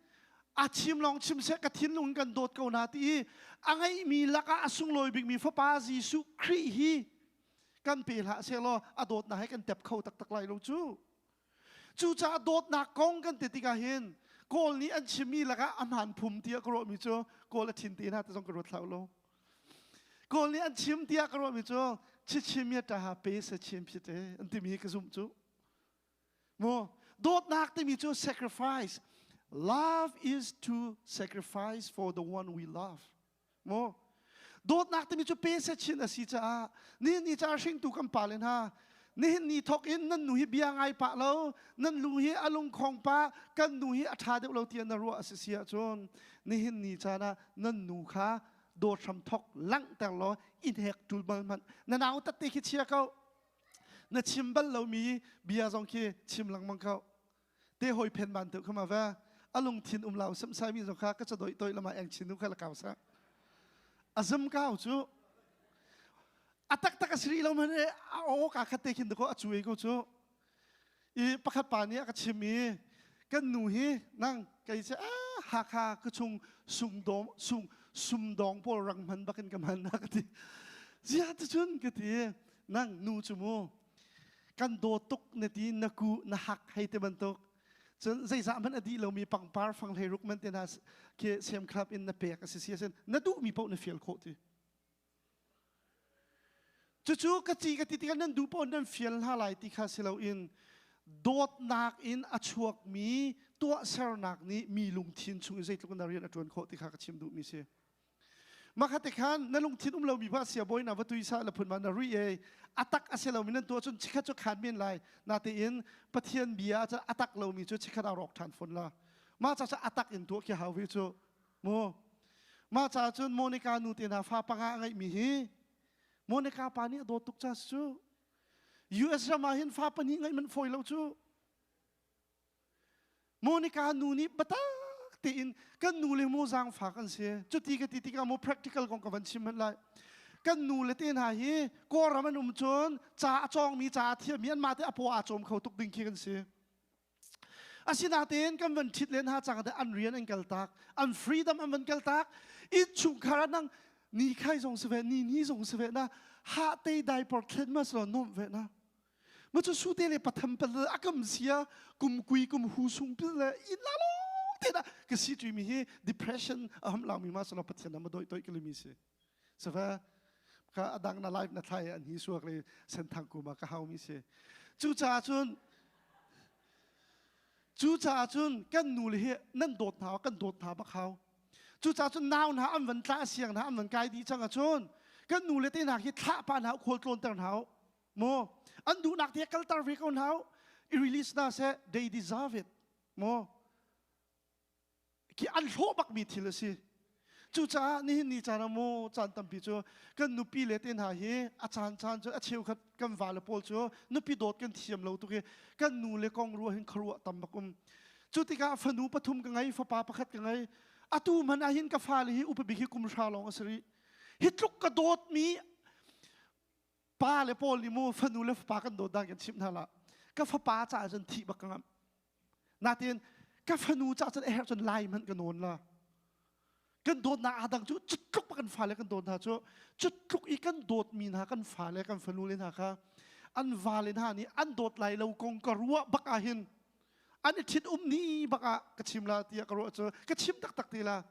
Speaker 1: a chim lawng chim seh, ka thinlung in kan dawt ko na ti i a ngeihmi lakah a sunglawi bikmi Fapa Jesuh Khrih hi kan pe hlah sehlaw a dawtnak he kan tep kho taktak lai lo cu. Cucaah dawtnak kong kan ti tikah hin Kawl nih an chimmi lakah a hmaan phum tiah ka ruahmi cu Kawl a thin te hna te zong ka ruat hlah lo. Kawl nih an chim tiah ka ruahmi cu chichim ya ta pe se chim phit e an timi hi ka zumh cu. Mu dawtnak timi cu sacrifice. Love is to sacrifice for the one we love. Mu dawtnak timi cu pe se chin a si caah ni ni ca hringtu kan pale hna. Nihin ni thawk in nan nu hi bia ngai pah lo, nan lu hi a lungkhong pah, kan nu hi a ṭha deuh lo tiah na ruah a si si ahcun nihin ni caan ah nan nu kha dawt hram thawk langhter law in hek ṭul bal hmanh. Na nau tatte khi chia ko. Na chim bal lomi bia zong khi chim lengmang ko. Te hoi phen ban tu khama va a lungthin um lau samsai mi zong kha ka chadoi toi lama eng chin nu kha la kau sa. Azam kau cu a taktak a si lo man a aw ka khat te khin ko a cuai ko cu i pakhat pa nih a ka chim i kan nu hi nang kei che a Hakha ka chung sungdong sung sumdong pawl rang hman bakin ka hman ka ti zia ti cun ka ti nang nu cu mu kan dawt tuk na ti na ku na hak hei te bantuk cun zeizah hmanh a dih lomi pangpar fang hlei ruk man te hna khi sem club in na pek a si si asin na duhmi paoh na fial khawh ti Cucu ka ci ka ti tikah nan duh paoh nan fial hna lai ti kha si loin dawtnak in a chuakmi tuahsernak nih mi lungthin chung i zeitluk in dah rian a ṭuan khawh ti kha ka chim duhmi si. Makhat te khan na lungthin um lomi pa sia bawi na va tui sa la phun ma na rui ei a tak a si lomi nan tuah cun chikhat cu khan men lai natein Pathian bia ah a tak lomi cu chikhat a rawk ṭhan fawn la mah ca a tak in tuah khi hau ve cu Mu. Mah caah cun Monica nu te hna fa panga a ngeihmi hi Monica pa nih a dawt tuk ca cu. US ram ah hin fa pahnih ngeih manh fawi lo cu. Monica nu nih biatak tein kan nu le mu zaangfak an si. Cuti ka ti tikah mu practical kong ka van chim hmanh lai. Kan nu le te hna hi Kawlram an um cun ca a cawngmi ca a thiammi anmah te a paw aa cawm kho tuk ding khi kan si. Asinain kan van ṭhit len ha cang an rian an kaltak, an freedom an van kaltak. Innchungkhar ah nang ni khai zong si ve, ni ni zong si ve na ha te diaper thlen ma slo nom ve na. Ma chu su te le patham pal akam sia kum kui kum hu sung pil le in la lo te na ka si tu mi hi depression aham lang mi ma slo pathian ma doi toi kalimi si. Safa ka adang na live na thlai an hi suak le senthang kuma ka hau mi si. Cucaah cun cucaah cun kan nu le hi nan dawt hna kan dawt hna bak hau. Cucaah cun nau hna an van tla siang hna an van kai dih cang ahcun kan nu le te hna hi thlah pa hna khual tlawn ter hna mu an duhnak te kalter ve ko hna i release na seh they deserve it mu khi an hlawh bakmi thil a si. Cucaah nihin ni caan ah mu caan tampi cu kan nupi le te hna hi a caan caan cu a cheukhat kan vale pawl cu nupi dawt kan thiam lo tuk i kan nu le kong ruah hin khuaruah tam bak um. Cu tikah fanu pathum ka ngei, fapa pakhat ka ngei. Atu hmanh ah hin ka fale hi upa bik hi kum hra lawng a si rih. Hi tluk ka dawtmi pa le pawl nih mu fanu le fapa kan dawt dan kan chimh hna la. Ka fapa caah cun thih bak ka ngamh. Natin ka fanu ca cun a herh cun lai hmanh ka nawn la. Kan dawtnak aa dang cu cutluk kan fale kan dawt hna cu cutluk i kan dawtmi hna kan fale kan fanu le hna kha an vale hna nih an dawt lai lo kong ka ruah bak ah hin an i ṭhit um ni bak ah ka chim la tiah ka ruah cu ka chim taktak te la.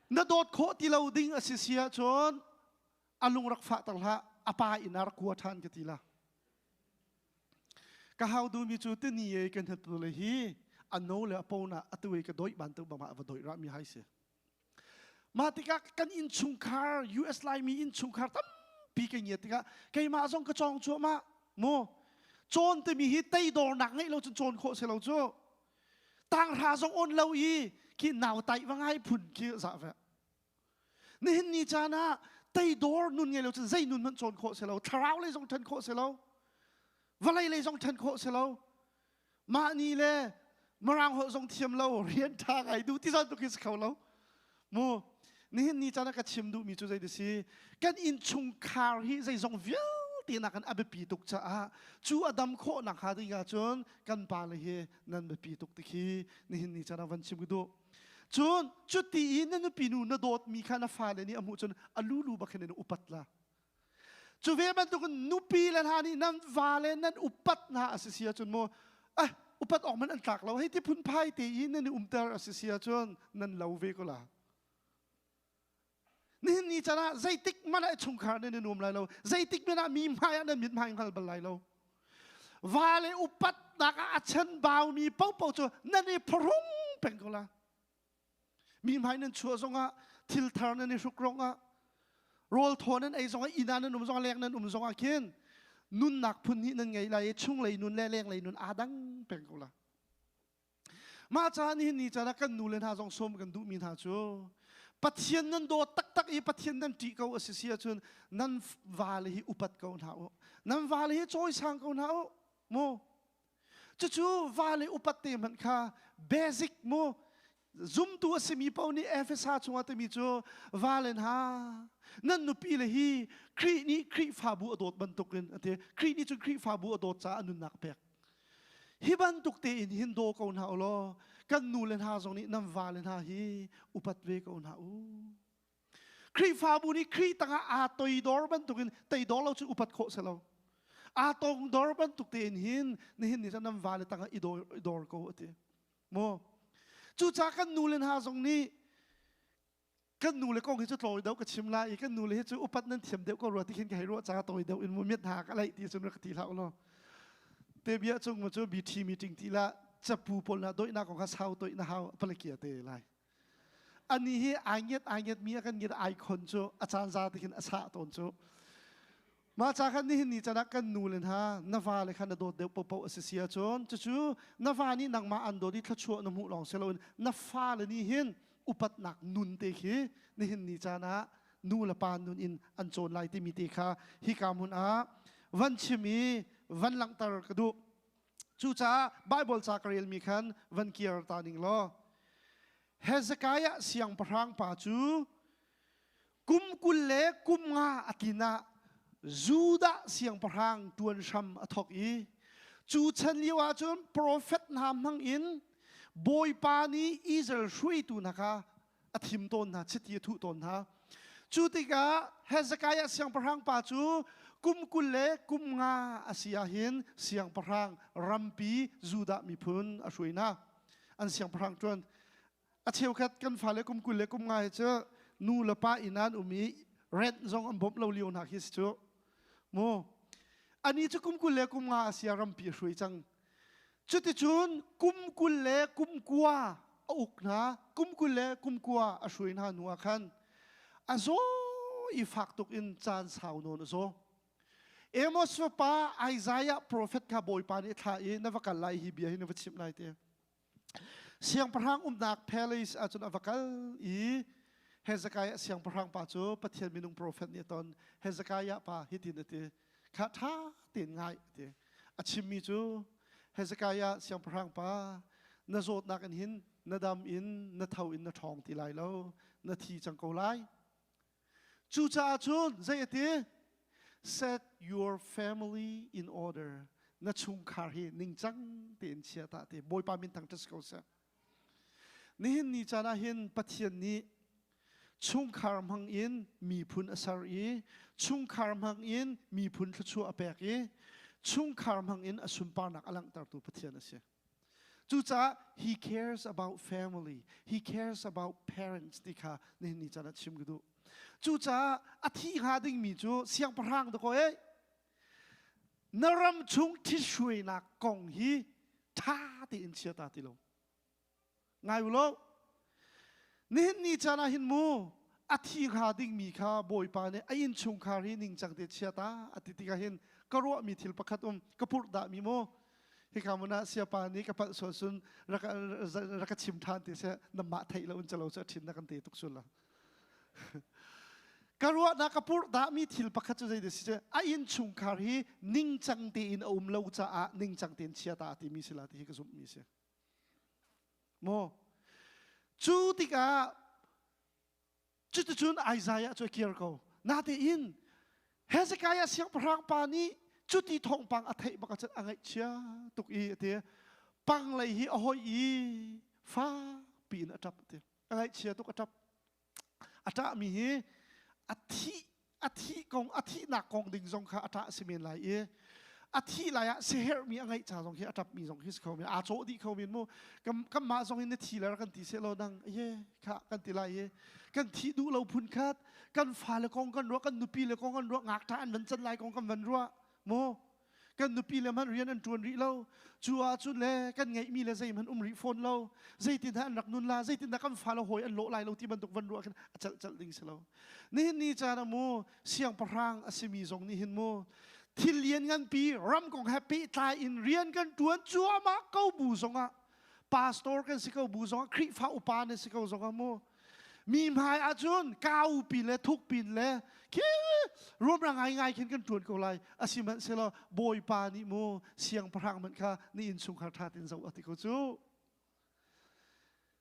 Speaker 1: Na dawt khawh ti lo ding a si si ahcun a lung rak fah ter hlah a pa inn ah rak kua ṭhan ka ti la. Ka hau duhmi cu tini e kan hatu le hi a no le a pona atu i ka doih bantuk bang ah va doih rah mi hai si. Mah tikah kan innchungkhar US Laimi innchungkhar tampi ka ngiat tikah keimah zong ka cawng cuahmah mu cawn timi hi teidornak ngeih lo cun cawn khawh si lo cu tanghra zong on lo i khi nau taih va ngai phun khi za ve Nihin ni caan ah teidor nun ngei lo cun zei nun hmanh cawn khawh si lo thlarau lei zong ṭhen khawh si lo vawlei lei zong ṭhen khawh si lo mah ni le mirang holh zong thiam lo rian ṭha ngai duh ti zan tuk hi si kho lo mu nihin ni caan ah ka chim duhmi cu zei si kan innchungkhar hi zeizong vialte nakin a biapi tuk caah cu a dam khawh nak hnga ding ahcun kan pale hi nan biapi tuk ti khi nihin ni caan ah van chim ka duh Cun cuti i na nupi nu na dawtmi kha na fale nih a hmuh cun a lulu bak hin in upat la. Cu ve bantukin nupi le hna nih nan vale nan upat hna a si si ahcun mu eh upat awk man an tlak lo hei ti phunphai te i nan i umter a si si ahcun nan lo ve ko la. Nihin ni caan ah zeitik hmanh ah chungkhar nan i nuam lai lo. Zeitik hmanh ah mi hmai ah nan mit hmai hngal bal lai lo. Va le upatnak ah a chanbaumi paohpaoh cu nan i phuhrung peng ko la. Mi hmai nan chuah zongah thil thar nan i hruk rongah rawl thaw nan ei zongah inn ah nan um zongah leng nan um zongah khin. Nunnak phun hnih nan ngei lai i chunglei nun le lenglei nun aa dang peng ko la. Mah caan hi ni caan ah kan nu le hna zong sawm kan duhmi hna cu Pathian nan dawt taktak i Pathian nan ṭih ko a si si ahcun nan vale hi upat ko hna u. Nan vale hi cawisang ko hna u. Mu. Cucu vale upat te hmanh kha basic mu zumtu a simi paoh nih Efesa chungah timi cu vale hna nan nupi le hi Khrih nih Khrihfabu a dawt bantukin a ti. Khrih nih cun Khrihfabu a dawt caah a nunnak a pek. Hi bantuk tein hin daw ko hna u law kan nu le hna zong nih nan vale hna hi upat ve ko hna u. Khrihfabu nih Khrih tangah aa toidor bantukin teidor lo cu upat khawh si lo. Aa tongdor bantuk tein hin nihin ni cu nan vale tangah i dor ko a ti. Mu. Cucaah kan nu le hna zong nih kan nu le kong hi cu tlawi deuh ka chim lai i kan nu le hi cu upat nan thiam deuh ko rua ti khin ka hei ruah caah tawi deuh in mu miat hna ka laih ti cun rak ti hlah u law te bia cung mu cu BT meeting ti la capu pawl na doihnak kong kha sau toih na hau palakia te lai ani hi ai ngiat ai ngiat mi a kan ngiat ai khon cu a caan za ti khin a sah tawn cu Mah ca khan nihin ni can ah kan nu le hna na vale kha na dawt deuh paohpaoh a si si ahcun cucu na va nih nangmah an dawt i thluachuah na hmuh lawng si loin na fale nih hin upatnak nun te khi nihin ni caan ah nu le pa nun in an cawn lai timi te kha hika hmun ah van chim i van langhter ka duh. Cucaah Baibal ca ka relmi khan van kir ta ning law Hezekiah siangpahrang pa cu kum 20 le kum nga a tlin ah Judah siangpahrang ṭuan hram a thawk i cu chan lio ah cun profet hna hmang in Bawipa nih Israel hruaitu hna kha a thim tawn hna, chiti a thuh tawn hna. Cu tikah Hezekiah siangpahrang pa cu kum 20 le kum nga a si ah hin siangpahrang rampi Judah miphun a hruai hna. An siangpahrang ṭuan a cheukhat kan fale kum 20 le kum nga hi cu nu le pa inn ah an um i rent zong an bawmh lo lio hna khi si cu mu ani cu kum 20 le kum nga a sia rampi a hruai cang cuticun kum 20 le kum kua a uk hna kum 20 le kum kua a hruai hna hnu ah khan a zaw i fak tuk in caan sau nawn a zaw Amos fapa Isaiah profet kha Bawipa nih a thlah i na va kal lai hi bia hi na va chimh lai te Siangpahrang umnak palace ahcun a va kal i Hezekiah siangpahrang pa cu Pathian minung profet nih a ton. Hezekiah pa hitin a ti, kha ṭha tein ngai a ti. A chimmi cu Hezekiah siangpahrang pa na zawtnak in hin na dam in na tho in na ṭhawng ti lai lo, na thi cang ko lai. Cucaah cun zei a ti? Set your family in order. Na chungkhar hi ningcang tein chia ta ti. Bawipa min thangṭhat si ko seh. Nihin ni caan ah hin Pathian nih chungkhar hmang in miphun a ser i chungkhar hmang in miphun thluachuah a pek i chungkhar hmang in a sunparnak a langhtertu Pathian a si. Cucaah he cares about family, he cares about parents ti kha nihin ni caan ah chim ka duh. Cucaah a thi hnga dingmi cu siangpahrang dakaw ei na ram chung ṭhithruainak kong hi ṭha tein chia ta ti lo. Ngai u law, nihin ni caan ah hin mu a thi hnga dingmi kha Bawipa nih a innchungkhar hi ningcang te chia ta a ti tikah hin ka ruahmi thil pakhat um ka purh dahmi mu hika mun ah siapa nih ka palh sual sun rak rak ka chim ṭhan te seh namah theih lo in calo cu a ṭhin na kan te tuk sul la ka ruahnak ka purh dahmi thil pakhat cu zei si a innchungkhar hi ningcang tein a um lo caah ningcang tein chia ta timi si la ti hi ka zumhmi si Maw? Cu tikah cuticun Isaiah cu a kir ko. Natein Hezekiah siangpahrang pa nih cuti thawngpang a theih bak ahcun a ngaihchia tuk i a ti. Pang lei hi a hoih i fakpi in a ṭap a ti. A ngaihchia tuk a ṭap. A ṭahmi hi a thih a thih kong a thihnak kong ding zong kha a ṭah si men lai i a thih lai ah siaherhmi a ngeih ca zong khi a ṭapmi zong khi si kho men aa cawh dih kho men mu kanmah zong in na thi le kan ti seh law nang ye kha kan ti lai i kan thih duh lo phun khat kan fale kong kan ruah kan nupi le kong kan ruah ngakṭah an van can lai kong kan van ruah mu kan nupi le hmanh rian an ṭuan rih lo cu ahcun le kan ngeihmi le zeihmanh um rih fawn lo zeitindah an rak nun la zeitindah kan fale hawi an lawh lai lo ti bantuk van ruah khin a celh celh ding si lo nihin ni caan ah mu siangpahrang a simi zong nih hin mu. Thil lian nganpi ram kong he pehtlai in rian kan ṭuan cuahmah ko bu zongah, pastor kan si ko bu zongah, Khrihfa upa na si ko zongah mu, mi hmai ahcun kau pin le thuk pin le khi rumra ngaingai khin kan ṭuan ko lai. Asihmanhsehlaw Bawipa nih mu siangpahrang hmanh kha na innchungkhar ṭha tein zoh a ti ko cu.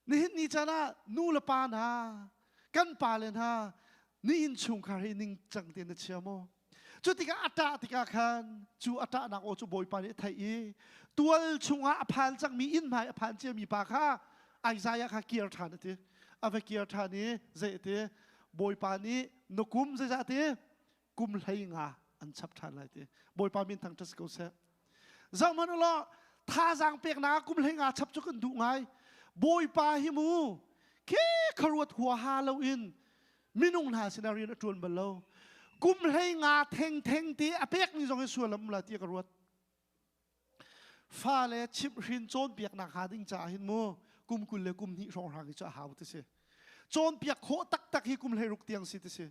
Speaker 1: Nihin ni caan ah nu le pa hna, kan pale hna, ni innchungkhar hi ningcang tein na chia maw? Cu tikah a ṭah tikah khan cu a ṭahnak aw cu Bawipa nih a theih i tual chungah a phan cangmi inn hmai a phan ciami pa kha Isaiah kha kir ṭhan a ti. A va kir ṭhan i zei a ti? Bawipa nih na kum zeizah a ti? Kum 15 an chap ṭhan lai ti. Bawipa min thangṭhat si ko seh. Zohhmanh u law thazaang peknak ah kum 15 chap cu kan duh ngai. Bawipa hi mu khi kharuat huaha loin minung hna sinah rian a ṭuan bal lo. Kum 15 thengtheng te a pekmi zong hi sual am la ti ka ruat. Fale chimhhrin cawnpiaknak hnga ding caah hin mu kum 20 le kum 2 hrawnghrang hi cu a hau ti si. Cawnpiak khawh taktak hi kum 16 tiang si ti si.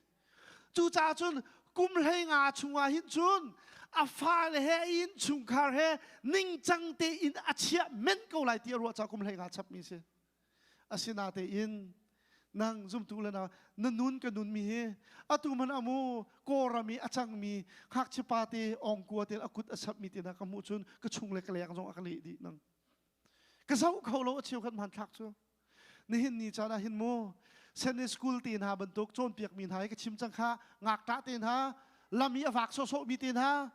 Speaker 1: Cucaah cun kum 15 chungah hin cun a fale he a innchungkhar he ningcang tein a chiah men ko lai ti a ruah caah kum 15 chapmi si. Asinatein nang zumtu le na na nun ka nun mi hi atu man amu Kawlram i a cangmi ngakchia pa te ongkua te a kut a sapmi te na ka hmuh cun ka chung le ka leng zong a ka leh dih nang ka zoh kho lo a cheu khat hmanthlak cu. Nihin ni caan ah hin mu Sunday school te hna bantuk cawnpiakmi hna hi ka chim cang kha, ngakṭah te hna, lam i a vak sawhsawhmi te hna,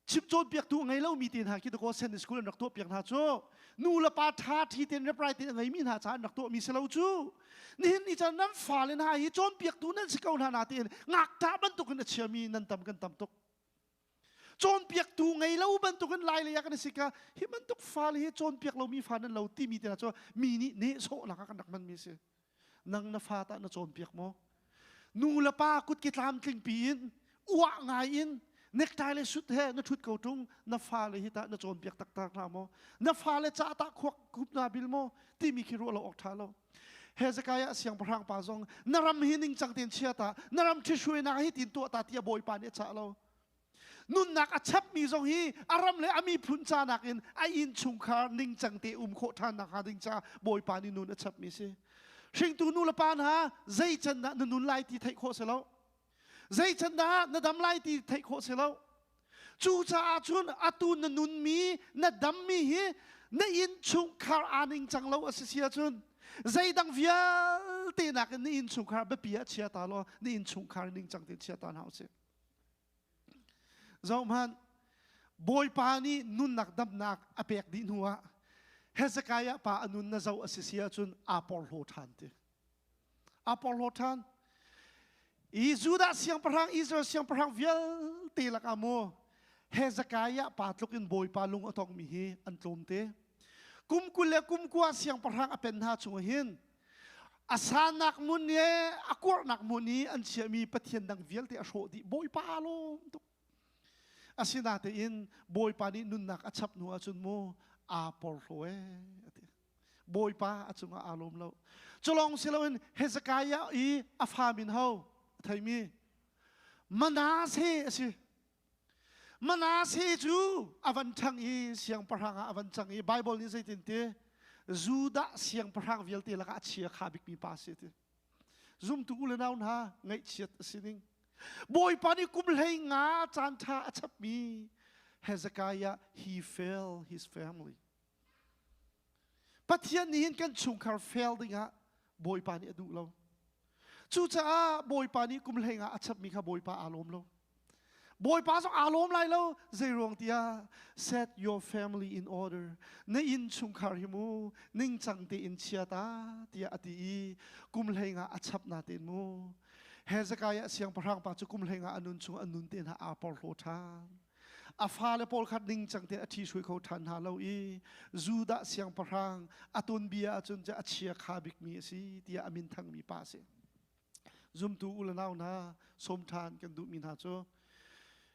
Speaker 1: chim cawnpiaktu a ngei lomi te hna khi dakaw Sunday school an rak tuahpiak hna cu. Nu le pa ṭha ṭhi tein reprai tein a ngeimi hna caah an rak tuahmi si lo cu. Nihin ni caan nan fale hna hi cawnpiaktu nan si ko hna na tein ngakṭah bantukin a chiami nan tam, kan tam tuk. Cawnpiaktu ngei lo bantukin lai lei ah kan si ka hi bantuk fale hi cawnpiak lomi fa nan lo timi te hna cu mi nih nehsawhnak ah kan rak hmanmi a si. Nang na fa tah na cawnpiak maw? Nu le pa kutke tlamtling piin uah ngai in necktie le suit he na ṭhut ko ṭung, na fale hi tah na cawnpiak taktak hna maw? Na fale ca tah khuak khup na bil maw timi khi ruah lo awk ṭha lo. Hezekiah siangpahrang pa zong na ram hi ningcang tein chia ta, na ram ṭhithruainak hi tin tuah ta tiah Bawipa nih a cah lo. Nunnak a chapmi zong hi a ram le a miphun ca nakin a innchungkhar ningcang te um khawh ṭhan nakhnga ding caah Bawipa nih nun a chapmi si. Hringtu nu le pa hna, zei can dah na nun lai ti theih khawh si lo. Zei can dah na dam lai ti theih khawh si lo. Cucaah cun atu na nunmi, na dammi hi na innchungkhar aa ningcang lo a si si ahcun zeidang vialte nakin na innchungkhar biapi ah chia ta law na innchungkhar ningcang tein chia ta hna usih. Zohhmanh, Bawipa nih nunnak damnak a pek dih hnuah Hezekiah pa a nun na zoh a si si ahcun aa porhlaw ṭhan ti. Aa porhlaw ṭhan. I Judah siangpahrang, Israel siangpahrang vialte lakah mu Hezekiah pa tluk in Bawipa lung a tongmi hi an tlawm te. Kum 20 le kum 9 siangpahrang a pen hna chung hin a sannak hmun le a kuarhnak hmun i an chiahmi pathian dang vialte a hrawh dih. Bawipa aa lawm tuk. Asinatein Bawipa nih nunnak a chap hnu ahcun mu aa porhlaw ee a ti. Bawipa a cungah aa lawm lo. Culawng si loin Hezekiah i a fa min ho a theimi Manasseh a si. Manasseh cu a van ṭhang i siangpahrang ah a van cang i Baibal nih zeitin ti? Judah siangpahrang vialte lakah a chia kha bikmi pa a si ti. Zumtu u le nau hna, ngaihchiat a si ning. Bawipa nih kum 15 caan ṭha a chapmi Hezekiah, he failed his family. Pathian nih hin kan chungkhar fail dingah Bawipa nih a duh lo. Cucaah Bawipa nih kum 15 a chapmi kha Bawipa aa lawm lo. Bawipa zong aa lawm lai lo. Zei ruang tiah set your family in order. Na inn chungkhar hi mu ningcang tein chia ta tiah a ti i kum 15 a chap na tein mu. Hezekiah siangpahrang pa cu kum 15 a nun chung a nun te hna aa porhlaw ṭhan. A fale pawl kha ningcang tein a ṭhihruai kho ṭhan hna lo i Judah siangpahrang a tuanbia ahcun a chia kha bikmi a si tiah a min thangmi pa a si. Zumtu u le nau hna, sawm ṭhan kan duhmi hna cu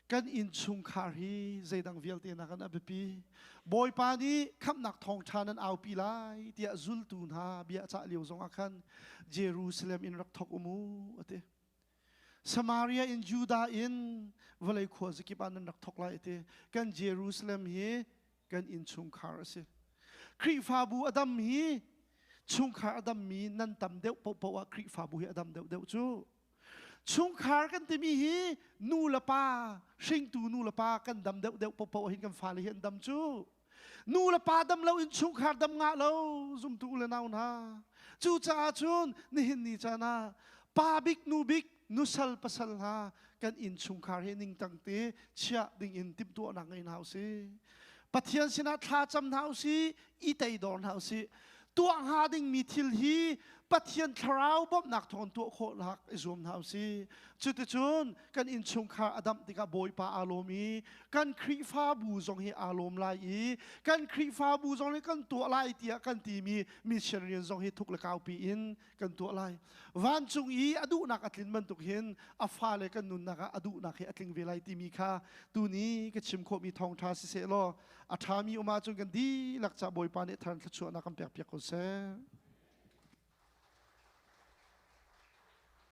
Speaker 1: kan innchungkhar hi zeidang vialte nakin a biapi. Bawipa nih khamhnak thawngṭha nan aupi lai tiah zultu hna bia a cah lio zongah khan Jerusalem in rak thawk u mu a ti. Samaria in Judah in vawlei khua zakip ah nan rak thawk lai ti. Kan Jerusalem hi kan innchungkhar a si. Khrihfabu a dam hi chungkhar a dammi nan tam deuh paohpaoh ah Khrihfabu hi a dam deuhdeuh cu. Chungkhar kan timi hi nu le pa hringtu nu le pa kan dam deuhdeuh paohpaoh hin kan fale hi an dam cu. Nu le pa dam lo in chungkhar dam ngah lo zumtu u le nau hna. Cucaah cun nihin ni caan ah pa bik nu bik nusal pasal hna kan innchungkhar hi ningtang te chiah ding in timhtuahnak ngei hna usih. Pathian sinah thla cam hna usih, i teidor hna usih. Tuah hnga dingmi thil hi Pathian thlarau bawmhnak thawng tuah khawhnak i zuam hna usih. Cuticun kan innchungkhar a damh tikah Bawipa aa lawm i kan Khrihfabu zong hi aa lawm lai i kan Khrihfabu zong nih kan tuah lai tiah kan timi mission rian zong hi thuk le kaupi in kan tuah lai. Vancung i a duhnak a tlin bantuk hin a fale kan nunnak ah a duhnak hi a tling ve lai timi kha tuni ka chim khawhmi thawngṭha siseh law a ṭhami um ahcun kan dihlak ca Bawipa nih thar thluachuahnak kan pekpiak ko seh.